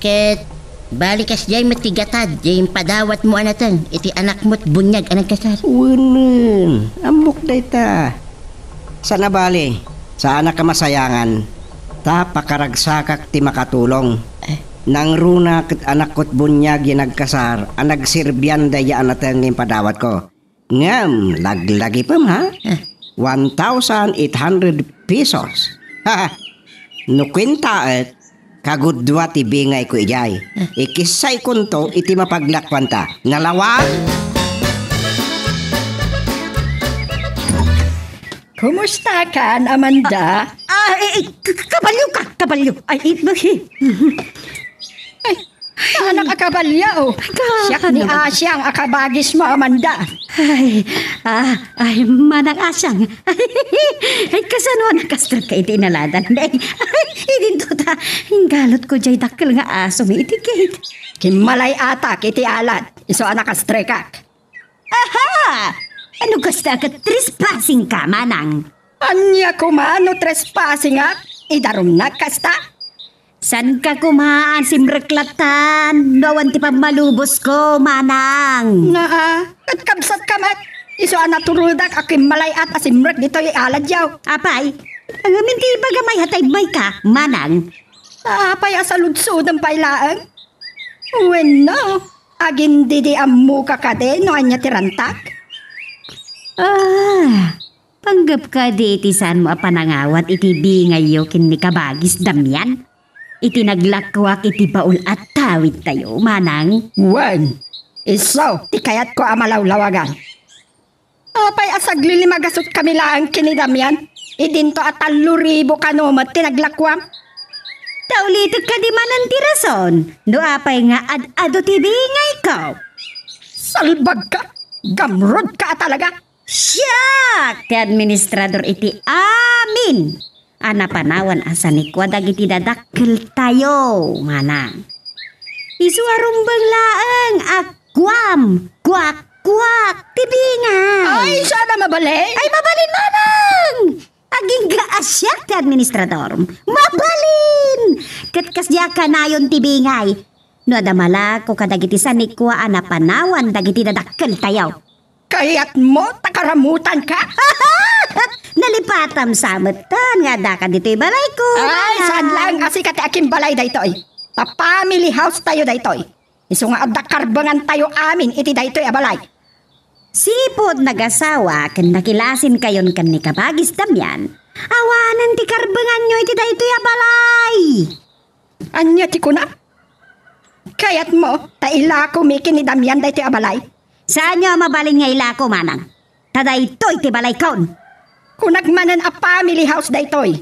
Ket bali kasdiay met ti gatad, jay impadawatmo a nateng iti anakmo ti buniag a nagkasar. Wenen, ammok dayta. Saan a bali, saanak a masayangan, ta pakaragsakak ti makatulong. Eh. Nangruna ket anakko ti buniag ya nagkasar a nagserbian daydiay a nateng nga impadawatko. Ngem, laglagipem, ha? Eh. One thousand eight hundred pesos. No kuentaek, kagudua ti bingayko idiay. Eh. Ikissaykonto iti mapaglakuanta. Nalawag? Kumustakan, Amanda? Ah, eh, eh, k-, k-, kabalio ka, kabalio. Ay, eh, eh. Ay, anak a kabalio. Ka-, Siak ni ano? Asyang a kabagismo, Amanda. Ay, ah, ay, manang Asyang. Ay, kasano a nakastrekka iti inaladan, deng? Ay, idinto ta, inggalotko jay dakkel nga asomi iti gate. Kimmalay-atak iti alad, isu a nakastrekak. Aha! Ano kasta ket trespassing ka, manang? Ania koma no trespassingak? Idarumnak kasta? Saan ka koma a simrek latan no awan ti pammalubosko, manang? Naa, ket kabsatka met. Isu a naturodak a kimmalay-at a simrek ditoy aladyo. Apay, ngamin ti ibagam ay hatay may ka, manang? Apay a saludsodem pay laeng? Wenno, agindidi ammoka kadi no ania ti rantak? Ah, panggep kadi iti saanmo a panangawat iti bingayyo ken ni Kabagis Damian? Iti naglakuak iti baul a tawidtayo, manang? Wen, isu ti kayatko a malawlawagan. Apay a saglilimagasut kami laeng ken ni Damian? Idinto a tallo ribu kano met ti naglakuam? Ta ulitek kadi manen ti rason no apay nga ad-adu ti bingayko. Salbagka! Gamrodka a talaga! Siak ti administrador iti amin a napanawan a sanikua dagiti dadakkeltayo, manang. Isu a rumbeng laeng a kuam, kuak, kuak, ti bingay. Ay, saan a mabalin? Ay, mabalin, manang! Agingga a siak ti administrador. Mabalin! Ket kasdiay a kanayon ti bingay. No adda malako kadagiti sanikua a napanawan dagiti dadakkeltayo. Kayatmo ta karamutanka? Nalipatam sa metten nga addaka ditoy balayko, Ay, manang. Saan laeng a sika ti akimbalay daytoy. Ta family house tayo daytoy. Isu nga adda karbengantayo amin iti daytoy a balay. Sipud nagasawa ken nakilasinkayon ken ni Kabagis Damian, awanen ti karbenganyo iti daytoy a balay. Ania ti kunam? Kayatmo ta ilakomi ken ni Damian daytoy a balay? Saanyo a mabalin nga ilako, manang. Ta daytoy ti balaykon. Kunak manen a family house daytoy.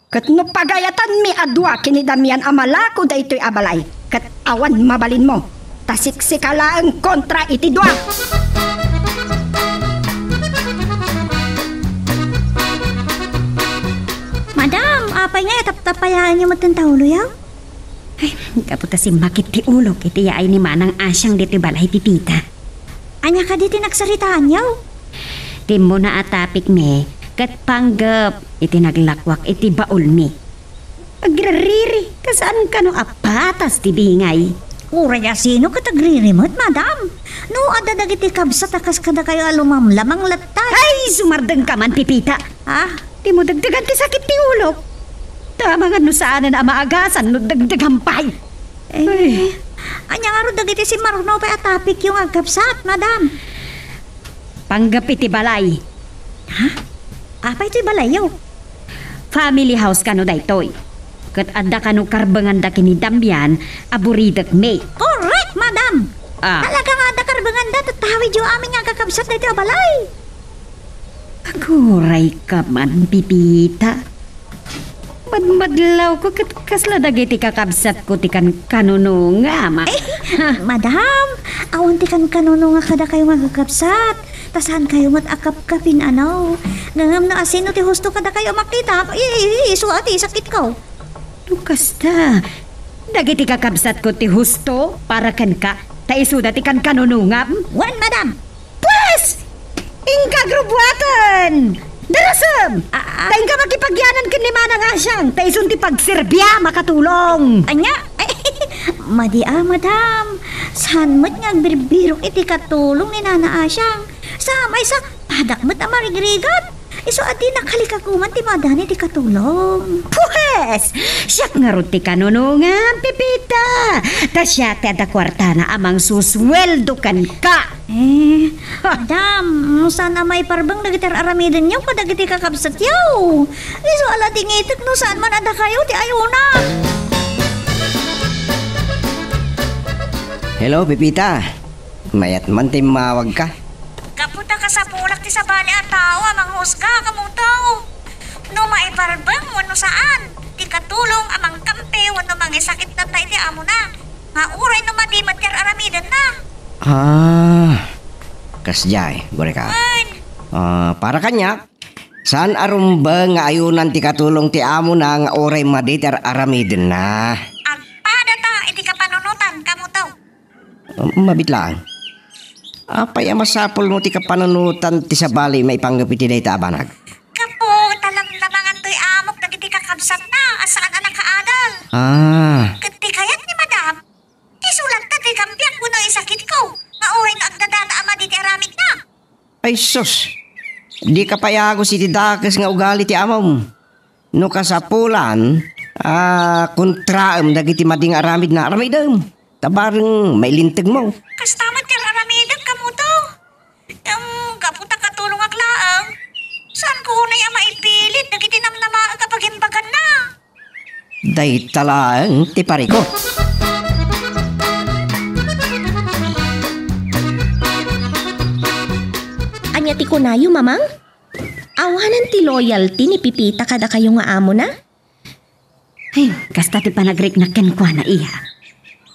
Ket no pagayatanmi a dua ken ni Damian a malako daytoy a balay, ket awan mabalinmo. Ta siksika laeng kontra iti dua. Madam, apay nga itaptapayaanyo met ti uloyo? Ay, gapu ta simmakit ti ulok iti yaay ni Manang Asyang ditoy balay ti tita. Ania kadi ti nagsaritaanyo? Ti immuna a topicmi ket panggep iti naglakuak iti baulmi. Agrariri, kasaan kano a patas ti bingay. Uray a sino ket agriri met, madam? No adda dagiti kabsat a kas kadakayo a lumamlamang latta. Ay, sumardengka man, Pepita! Ah? Dimo dagdagan ti sakit ti ulok. Amangan no saanen a maagasan no dagdagan pay. Eh, Ay. Ania ngarud dagiti simmaruno pay a topicyo nga agkabsat, madam? Panggep iti balay. Ha? Apay toy balayyo? Family house kano daytoy. Ket adda kano karbenganda ken ni Damian a buridekmi. Correct, madam! Ah. Talaga nga adda karbenganda, tattawidyo amin nga agkakabsat daytoy a balay. Aguray ka man, Pipita. Madmadlawko ket kasla dagiti kakabsatko ti kankanunungam. Madam, awan ti kankanununga kadakayo nga kakabsat. Ta saankayo met a kapkapin, ano? Ngem no asino ti husto kadakayo a makita, i-, i-, isu a ti sakitko. No kasta, dagiti kakabsatko ti husto para kenka, ta isuda ti kankanunungam? Wen, madam. Pues! Inka agrubuaten! Darasem! Ah, ah. Ta inka makipagyanan ken ni Manang Asyang, ta isun ti pagserbiam a katulong. Ania? Madi a, madam. Saan met nga agbirbirok iti katulong ni Nana Asyang? Sa maysa, padak met a marigrigat. Isu a di nakalikakuman ti madani ti katulong. Pues! Siak ngarud ti kanunungam, Pipita! Ta siak ti adda kuartana a mangsusueldo kenka! Eh, madam, no saan a maiparbeng dagiti ar-aramidenyo kadagiti kakabsatyo? Isu a la ti ngitek no saan man a dakayo ti ayuna. Hello, Pipita. Mayat man ti immawagka. Gapu ta kasapulak ti sabali a tao a manghusga, kamuto. No maiparbeng wenno saan ti katulong a mangkampi wenno mangisakit dayta iti amona, nga uray no madi met ti ar-aramidenna. Ah, kasdiay, Borika. Wen. Ah, para kaniak, saan a rumbeng nga ayunan ti katulong ti amona nga uray madi ti ar-aramidenna. Agpadata iti kapanunotan, kamuto. Mabit laeng. Apay a masapulmo ti kapanunotan ti sabali maipanggep iti dayta a banag? Gapu ta lamlamangan toy amok dagiti kakabsatna a saan a nakaadal. Ah. Ket ti kayat ni madam, isu latta ti kampiak wenno isakitko, nga uray no agdadata a madi ti aramidna. Ay sus! Dika pay agus iti dakes nga ugali ti amom. No kasapulan a kontraem dagiti madi nga aramidna, aramidem. Ta bareng mailintegmo. Kasta met ti ar-aramidek, kamuto. Ngem gapu ta katulongak laeng, saanko unay a maipilit dagiti namnamaek a pagimbaganna. Dayta laeng ti parikut. Ania ti kunayo, Mamang? Awanan ti loyalty ni Pipita kadakayo nga amona? Ay, kasta ti panagriknak kenkuana, iha.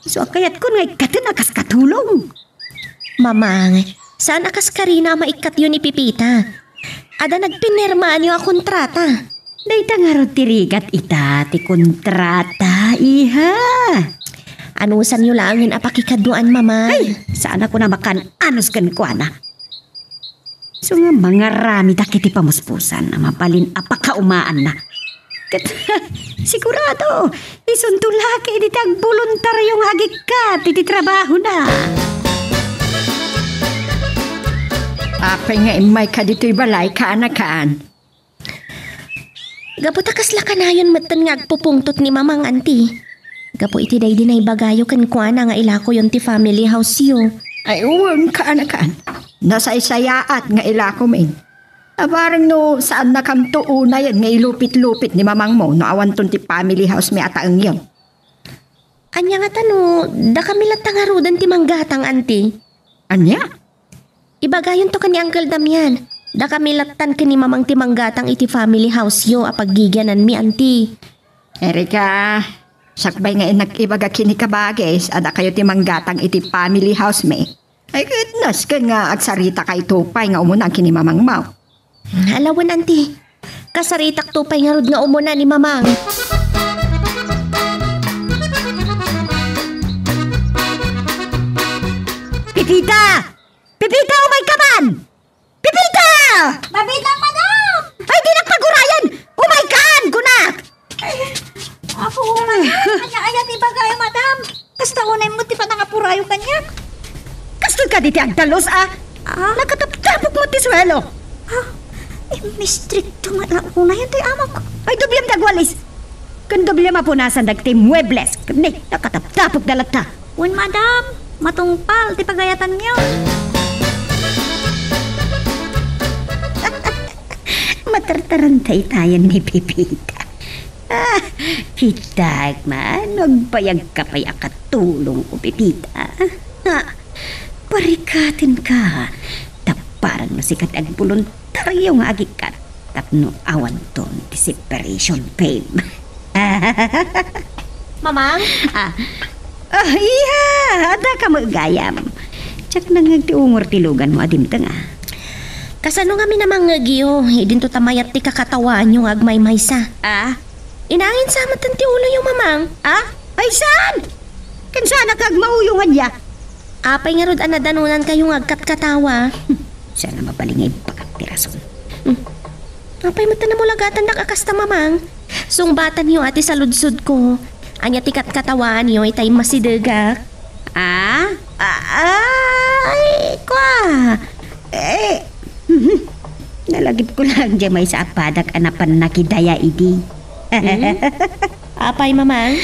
Isu a kayatkon nga ikkaten a kas katulong. Mamang, saan a kas karina a maikkatyo ni Pipita? Adda nagpinirmaanyo a kontrata. Dayta ngarud ti rigat ita ti kontrata, iha. Anusanyo laengen a pakikaduan, Mamang. Ay, saan a kuna makan-anus kenkuana. Isu nga mangaramidak iti pamuspusan a mabalin a pakaumaanna. Ket, sigurado, isunto la ket dita agboluntario nga agikkat iti trabahona. Apay nga immayka ditoy balay, kaanakan? Gapu ta kasla kanayon metten nga agpupungtot ni Mamang, Anti. Gapu iti daydi naibagayo kenkuana nga ilakoyon ti family house-yo. Ay, wen, kaanakan. Nasaysayaat nga ilakomin. Abareng no saannakanto unayen nga ilupit-lupit ni Mamangmo no awanton ti family house-mi a taengyo. Ania ngata no dakami latta ngaruden ti manggatang, Anti? Ania? Ibagayonto ken ni Uncle Damian. Dakami lattan ken ni Mamang ti manggatang iti family house-yo a paggigiananmi, Anti. Erika, sakbay nga innak ibaga ken ni Kabagis a dakayo ti manggatang iti family house-mi. Ay, ket nasken nga agsaritakayto pay nga umuna ken ni Mamangmo. Ala wen, Anti. Kasaritakto pay ngarud nga umuna ni Mamang. Pipita! Pipita, umayka man! Pipita! Mabitang, madam! Ay, dinak pagurayan! Umaykan, kunak! Apo, madam! Ania aya ti ibagayo, madam? Kasta unay met ti panangapurayo kaniak. Kastoy kadi ti agtalus, a? Ah? Nakataptapok met ti suelo. Ah, eh, mistrikto nga la unayen ti amok. Ay, doblem ti agwalis. Ken doblem a punasan dagiti muebles. Ket ni, nakataptapok da latta. Wen, madam, matungpal ti pagayatanyo. Matartaranta itayan ni Pepita. Ah, kitak man, agbayagka pay a katulongko, Pepita. Ha, parikatenka. Tapparang no sika ti agboluntaryo nga agikkat tapno awanton ti separation pay. Mamang? Ah. Ah, iya! Adda ka met gayam. Diak nangngeg ti ungor ti luganmo a dimteng, ah. Kasano ngamin a mangngegyo? Idinto ta mayat ti kakatawaanyo nga agmaymaysa. Ah? Inangin sa met ti uloyo, Mamang. Ah? Ay, saan? Ken saanak nga agmauyo nga dia? Apay ngarud a nadanonankayo nga agkatkatawa? Saan a mabalin nga ibbagak ti rason? Hmm. Apay met a namulagatandak a kasta, Mamang? Sungbatanyo a ti saludsodko. Ania ti katkatawaanyo itay masidegak? Ah? Ah, ay, kua. Eh, nalagipko laeng diay maysa a padak a napan nakidaya idi. Hmm? Apay, Mamang?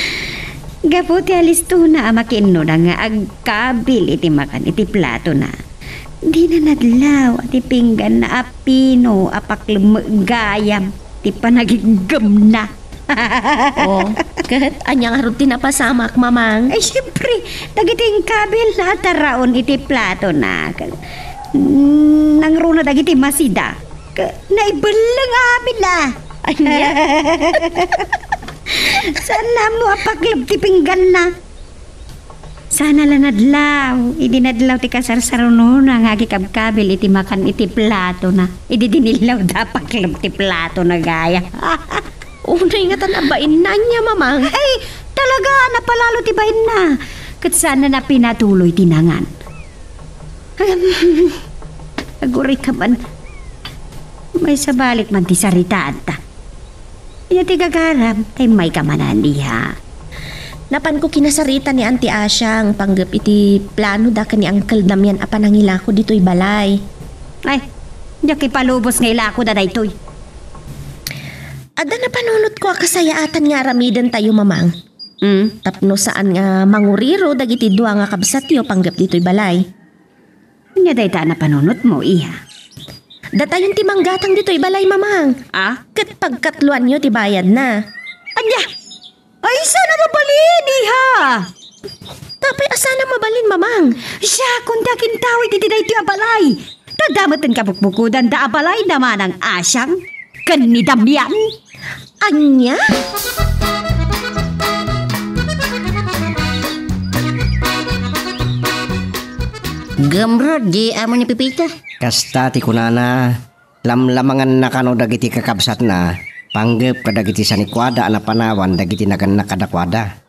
Gapu ti alistona a makiinnoda nga agkabil iti makan iti platona, dina nadlaw ti pingganna a pino a paklem met gayam ti panagiggemna. Oh, ket ania ngarud ti napasamak, Mamang? Ay, siempre, dagiti inkabilna a taraon iti platona. Nangruna dagiti masida. Ka-, naibelleng amin a. Ania? Saan ammo a pakleb ti pingganna? Saan a la nadlaw, idi nadlaw ti kasarsarunona nga agikabkabil iti makan iti platona. Idi dinillawda a pakleb ti platona gayam. Unay ngatan a bainna ania, Mamang? Ay, talaga, napalalo ti bainna. Ket saan a pinatuloy ti nangan. Agurayka man. Maisabalik man ti saritaanta. Ania ti gagaram, ta immayka manen, iha. Napanko kinasarita ni Auntie Asiang panggep iti planoda ken ni Uncle Damian a panangilako ditoy balay. Ay, diak ipalubos nga ilakoda daytoy. Adda napanunotko a kasayaatan nga aramidentayo, Mamang. Mm. Tapno saan nga manguriro dagiti dua nga kabsatyo panggep ditoy balay. Ania dayta a napanunotmo, iha? Datayon ti manggatang ditoy balay, Mamang. Ah? Ket pagkatloanyo ti bayadna. Ania? Ay, saan a mabalin, iha? Apay a saan a mabalin, Mamang? Siakon ti akintawid iti daytoy a balay. Ta adda met ti kabukbukodanda a balay ni Manang Asiang ken ni Damian. Ania? Gumrod di amo ni Pepita. Kasta ti kunana, lamlamanganna kano dagiti kakabsatna, panggep kadagiti sanikuada a napanawan dagiti nagannak kadakuada.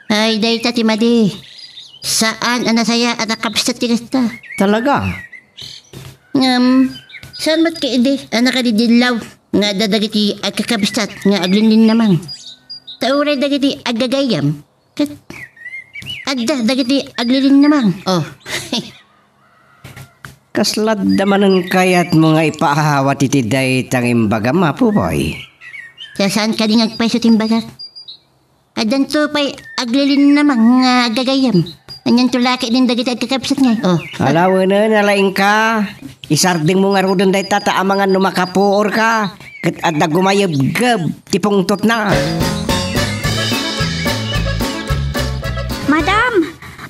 Ay, dayta ti madi. Saan a nasayaat a kabsat ti kasta. Talaga? Ngem, saan met kadi a nakadidillaw nga adda dagiti agkakabsat nga aglinlinnamang? Ta uray dagiti aggagayyem, ket adda dagiti aglilinnamang. Oh. Kasla adda manen kayatmo nga ipaawat iti dayta nga imbagam, Apo Boy? Ta saan kadi nga agpayso ti imbagak? Addanto pay aglilinnamang nga aggagayyem. Anianto la ketdin dagiti agkakabsat ngay? Oh. Alawenen, ala inka. Isardengmo ngaruden dayta ta amangan no makapuorka. Ket adda gumayebgeb ti pungtotna. Madam,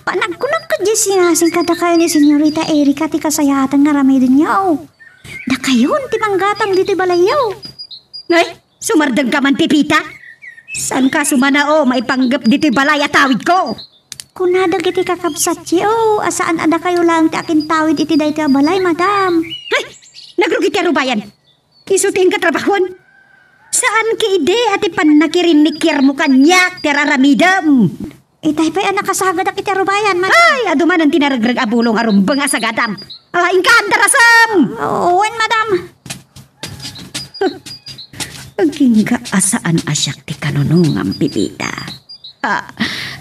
panagkunak kadi sinasing kadakayo ni Senyorita Erika ti kasayaatan nga aramidenyo. Dakayon ti manggatang ditoy balayyo. Ay, sumardengka man, Pepita? Saanka sumanao maipanggep ditoy balay a tawidko? Kuna dagiti kakabsatyo a saan a dakayo laeng ti akintawid iti daytoy a balay, madam. Ay, nagrugi ti arubayan. Isu ti inka trabahon. Saan ketdi a ti pannakirinikiarmo kaniak ti ar-aramidem. Itay pay a nakasagadak iti arubayan, madam. Ay, adu manen ti naregreg a bulong a rumbeng a sagadam. Ala, inka, andarasem! Oo, wen, madam. Agingga a saan a siak ti kanunongam, Pepita. Ah,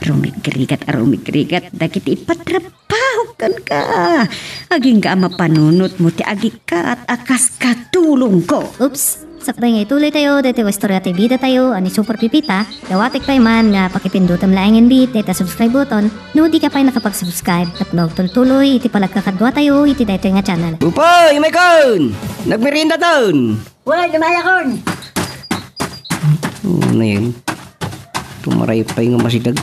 rumigrigat a rumigrigat dagiti ipatrabahok kenka. Agingga a mapanunotmo ti agikkat a kas katulongko. Oops. Sakbay nga ituloytayo daytoy nga istorya ti bidatayo a ni Super Pipita, dawatek pay man nga pakipindutem laeng inbit dayta subscribe button no dika pay nakapag-subscribe tapno agtultuloy iti panagkakaduatayo iti daytoy nga channel. Upoy, umaykon! Nagmeriendaton! Wen, umayakon! Ano na yan? Tumaray pay nga masidag.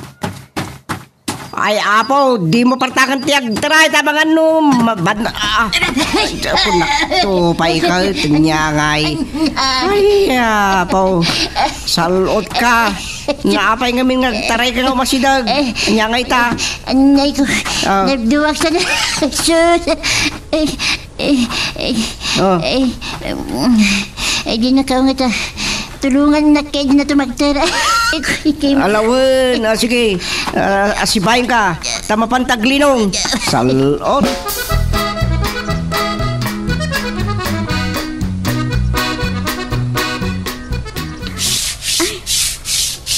Ay, Apo, dimo partaken ti agtaray, ta mangan no, mabad-, ah. Ay, Apo, nakto, paikal, tinyangay. Ay, Apo, salot ka. Naapay ngamin nga agtaray ka nga masidag. Tinyangay ta. Anay ko, Ah. nagduwag sa na-, sus. Eh, eh, eh, Oh. eh, mm, eh, di na ka nga ta-, tulungan na kayo na tumagtara. Ala wen, ah, sige. Ah, asibayan ka. Ta mapan ta aglinong. Salot. Ay,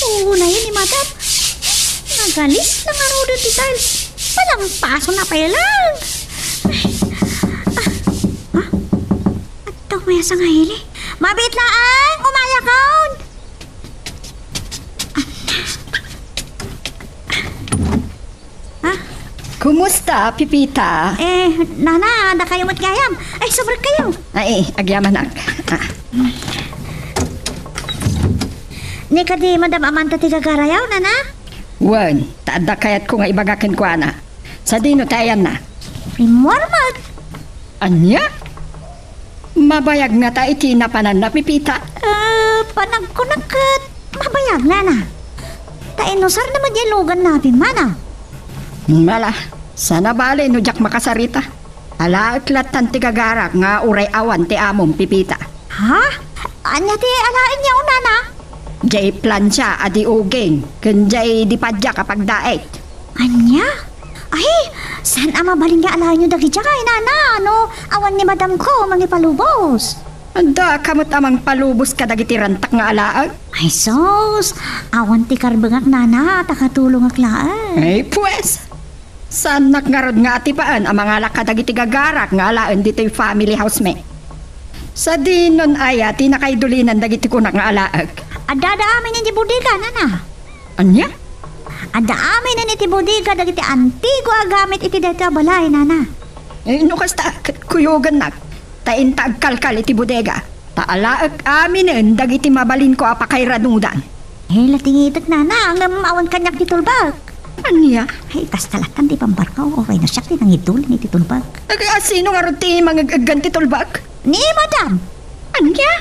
oo na yan ni Madam. Nagalis na nga rudo ti tiles. Palampasonna pay lang. Ay, ah, ah, adda umay a sangaili. Mabiit laeng, umayakon. Ah? Kumusta, Pipita? Eh, nana, dakayo met gayam. Ay, subrek kayo. Ay, agyamanak. Ah. Ni kadi Madam Amanta ti gagarayaw, nana? Wen, ta adda kayatko nga ibaga kenkuana. Sadino ti ayanna? Rimmuar met. Ania? Mabayag ngata iti napananna, Pipita? Eh, panagkunak ket mabayag, nana. Ta inusarna met diay luganna a pimmanaw. Ala, saan a bale no diak makasarita. Alaek lattan ti gagarak nga uray awan ti amom, Pipita. Ha? Ania ti alaenyo, nana? Diay plansia a di uging, ken diay di padiak a pagdaet. Ania? Ay, saan a mabalin nga alaenyo dagidiay, nana, no awan ni madamko mangipalubos? Adda ka met a mangpalubos kadagiti rantak nga alaek? Ay, sus! Awan ti karbengak, nana, ta katulongak laeng. Ay, pues! Saannak ngarud nga atipaen a mangala kadagiti gagarak nga alaen ditoy family house-mi. Sadinon aya ti nakaidulinan dagiti kunak nga alaek? Adda, adda amin iti bodega, nana. Ania? Adda amin iti bodega dagiti antigo a gamit iti daytoy a balay, nana. Eh, no kasta, ket kuyogannak, ta inta agkalkal iti bodega, ta alaek aminen dagiti mabalinko a pakairanudan. Eh, latingitek, nana, ngem awan kaniak ti tulbek. Ania? Ay, kasta lattan ti pambarko, wenno siak ti nangidulin iti tulbek. Ag-, a, sino ngarud ti mangeg-eggan ti tulbek? Ni madam. Ania?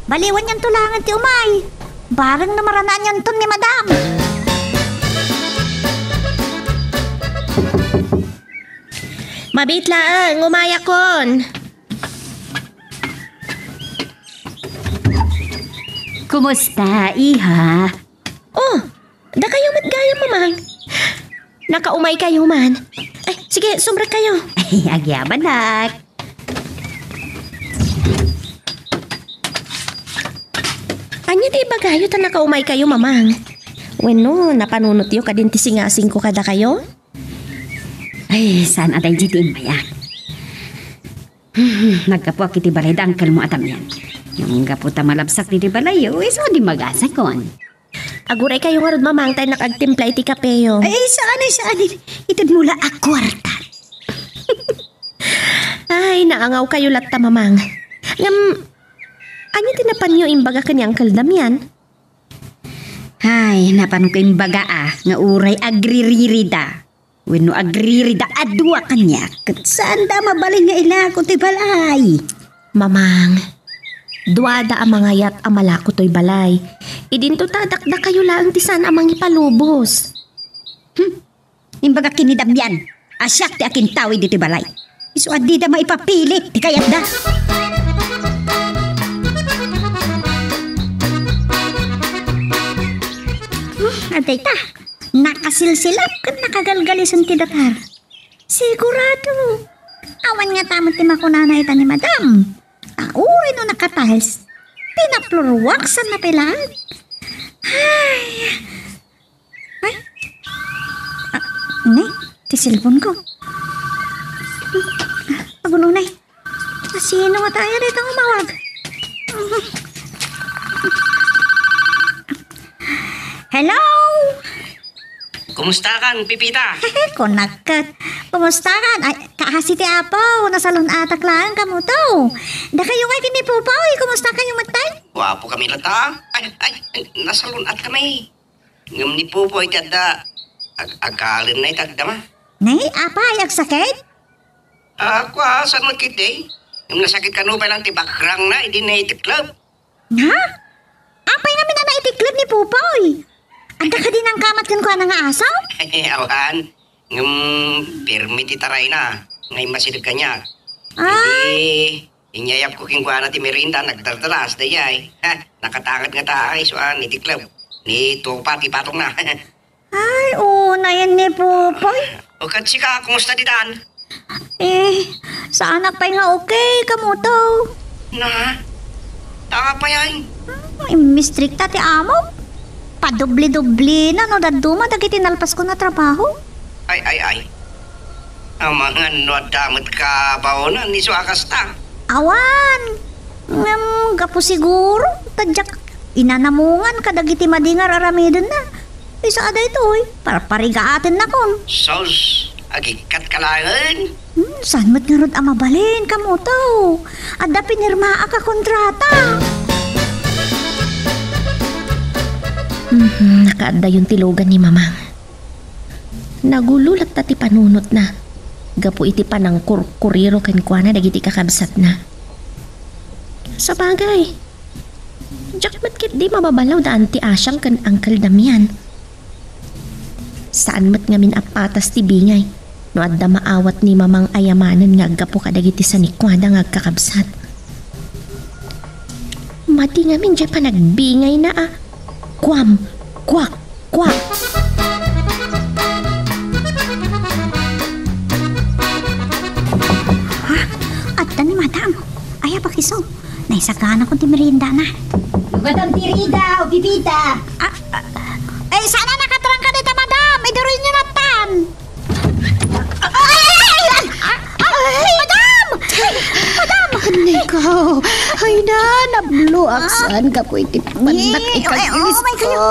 Baliwanyanto laengen ti umay. Bareng no maranaanyanton ni madam. Mabiit laeng, umayakon. Kumusta, iha? Oh, dakayo met gayam, mamang. Nakaumaykayo man. Ay, sige, sumrekkayo. Ay, agyamanak. Ania ti ibagayo ta nakaumaykayo, mamang? Wenno, napanunotyo kadin ti singasingko kadakayo? Ay, saan a daydi ti immayak. Hmm, naggapuak iti balay da uncle mo a Damian. Ngem gapu ta malabsak ditoy balayyo, isu a dimmagasakon. Aguraykayo ngarud, mamang, ta innak agtimpla iti kapeyo. Ay, saan, ay, saan. Itedmo la a kuarta. Ay, naangawkayo latta, mamang. Ngem, ania ti napanyo imbaga ken ni Uncle Damian? Ay, napanko imbaga a, nga uray agriririda. Wenno agririda a dua kaniak, ket saanda a mabalin nga ilako ti balay. Mamang, duada a mangayat a malako toy balay. Idinto ta dakdakayo laeng ti saan a mangipalubos. Hmm. Imbagak ken ni Damian a siak ti akintawid ditoy balay. Isu a dida maipapilit ti kayatda. Hmm, adda ita. Nakasilsilap ken nakagalgalisen ti datar. Sigurado, awan ngata met ti makunana ita ni madam. Ta uray no nakatiles, pinapluruaksanna pay laeng. Ay. Ay. Ah, ne, ti cellphone-ko. Agunonay. Asino ngata aya dayta nga umawag? Hello? Kumustakan, Pipita? Kunak ket. Kumustakan? Ay, kaasi ti Apo, nasalun-atak laeng kamo to. Dakayo ngay ken ni Popoy, kumusta kayo met tay? Guapo kami latta. Ay, ay, ay, nasalun-at kami. Ngem ni Popoy ti adda ag-, agalenna iti agdama. Nay, apay, agsakit? Ah, kua, saan met ketdi? Ngem nasakit kano pay lang ti bakrangna idi naitiklep. Ha? Apay ngamin a naitiklep ni Popoy? Adda kadi nangkamat kenkuana nga asaw? Awan, ngem pirmi ti tarayna nga immasideg kaniak. Ay. Idi inyayapko kenkuana ti merienda, nagdardaras, dayay. Ha, nakatanget ngata, ay, isu a naitiklep. Nitupak ti patongna. Ay, unayen ni Popoy. O, ket sika, kumusta ditan? Eh, saanak pay nga okay, kamo to. Na? Tanga pay ay. Hmm, immistrikta ti amo. Padubli-dublina no dadduma dagiti nalpasko nga trabaho. Ay, ay, ay. Amangan no adda met kabaonan, isu a kasta. Awan. Ngem gapu siguro, ta diak inanamungan kadagiti madi nga ar-aramidenna. Isu a daytoy, parparigaatenna kon. Sus, agikkat ka laeng. Hmm, saan met ngarud a mabalin, kamo to? Adda pinirmaak a kontrata. Mhm, nakaaddayon ti lugan ni Mamang. Nagulo latta ti panunotna gapu iti panangkurkuriro kenkuana dagiti kakabsatna. Sabagay, diak met ketdi mababalaw da Auntie Asiang ken Uncle Damian. Saan met ngamin a patas ti bingay no adda maawat ni Mamang ayamanen nga aggapu kadagiti sanikuada nga agkakabsat. Madi ngamin diay panagbingayna a kuam, kuak, kuak. Ha? Adda ni Madam. Ay, apakiso. Naisagana ko ti meriendana. Madam Tirida, o Pipita. Ah, ah, eh, sana nakatrangka dita, Madam. Idurinyo natan. Ay, ay, ay, ay, ay, ay, Madam! Madam! Anay ko. Ay na, nablo ak saan gapu iti pannak. Ay, ay, ay, umay kayo.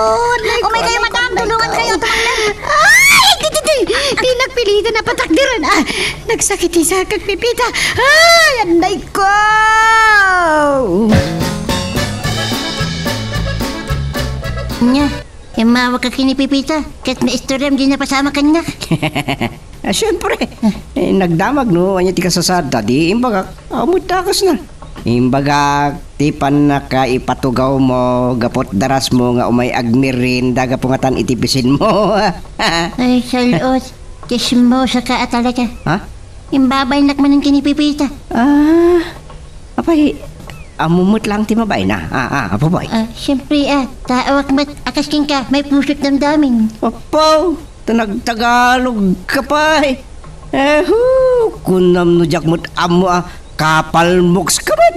Umay kayo, Madam. Tulungan kayo, tulungan. Ay, di, di, di. Di nagpilitan a patakderan. Ah, nagsakit ti sakak, Pipita. Ay, anay ko. Nya, immawag ka ken ni Pipita, ket maistorya, di napasama kaniak. Ah, siyempre. Eh, nagdamag no ania ti kasasaadda, di imbagak, aw, met dakesna. Imbagak, ti pannakaipatugawmo, gaput darasmo nga umay agmerienda gapu ngatan iti bisinmo. Ay, sal-os. Chismosa ka a talaga. Ha? Imbabaynak manen ken ni Pipita. Ah, apay, ammo met lang ti mabayna. Ah, ah, apo boy. Ah, siyempre, ah, taoak met a kas kenka, maipuso't damdamin. Apo, ta nagtagalog ka pay. Eh, hu, kunam no diak met ammo a kapalmoks ka met.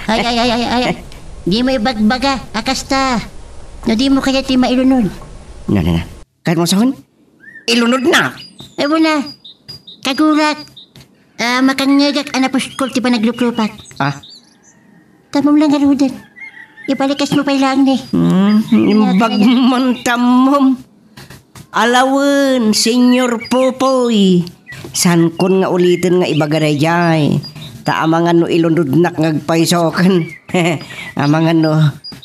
Ay, ay, ay, ay, ay. Dimo ibagbaga a kasta. No dimo kayat ti mailunod. Na, na, na. Kayatmo a sawen? Ilunodnak. Ay, wala. Kagurak. Ah, makangngegak a napuskol ti panagluplupak. Ah? Tammom lang ngaruden. Ibalikasmo pay laeng ni. Hmm, imbag man tammom. Alawen, Señor Popoy. Saankon nga uliten nga ibaga daydiay. Ta amangan no ilunodnak nga agpayso ken amangan no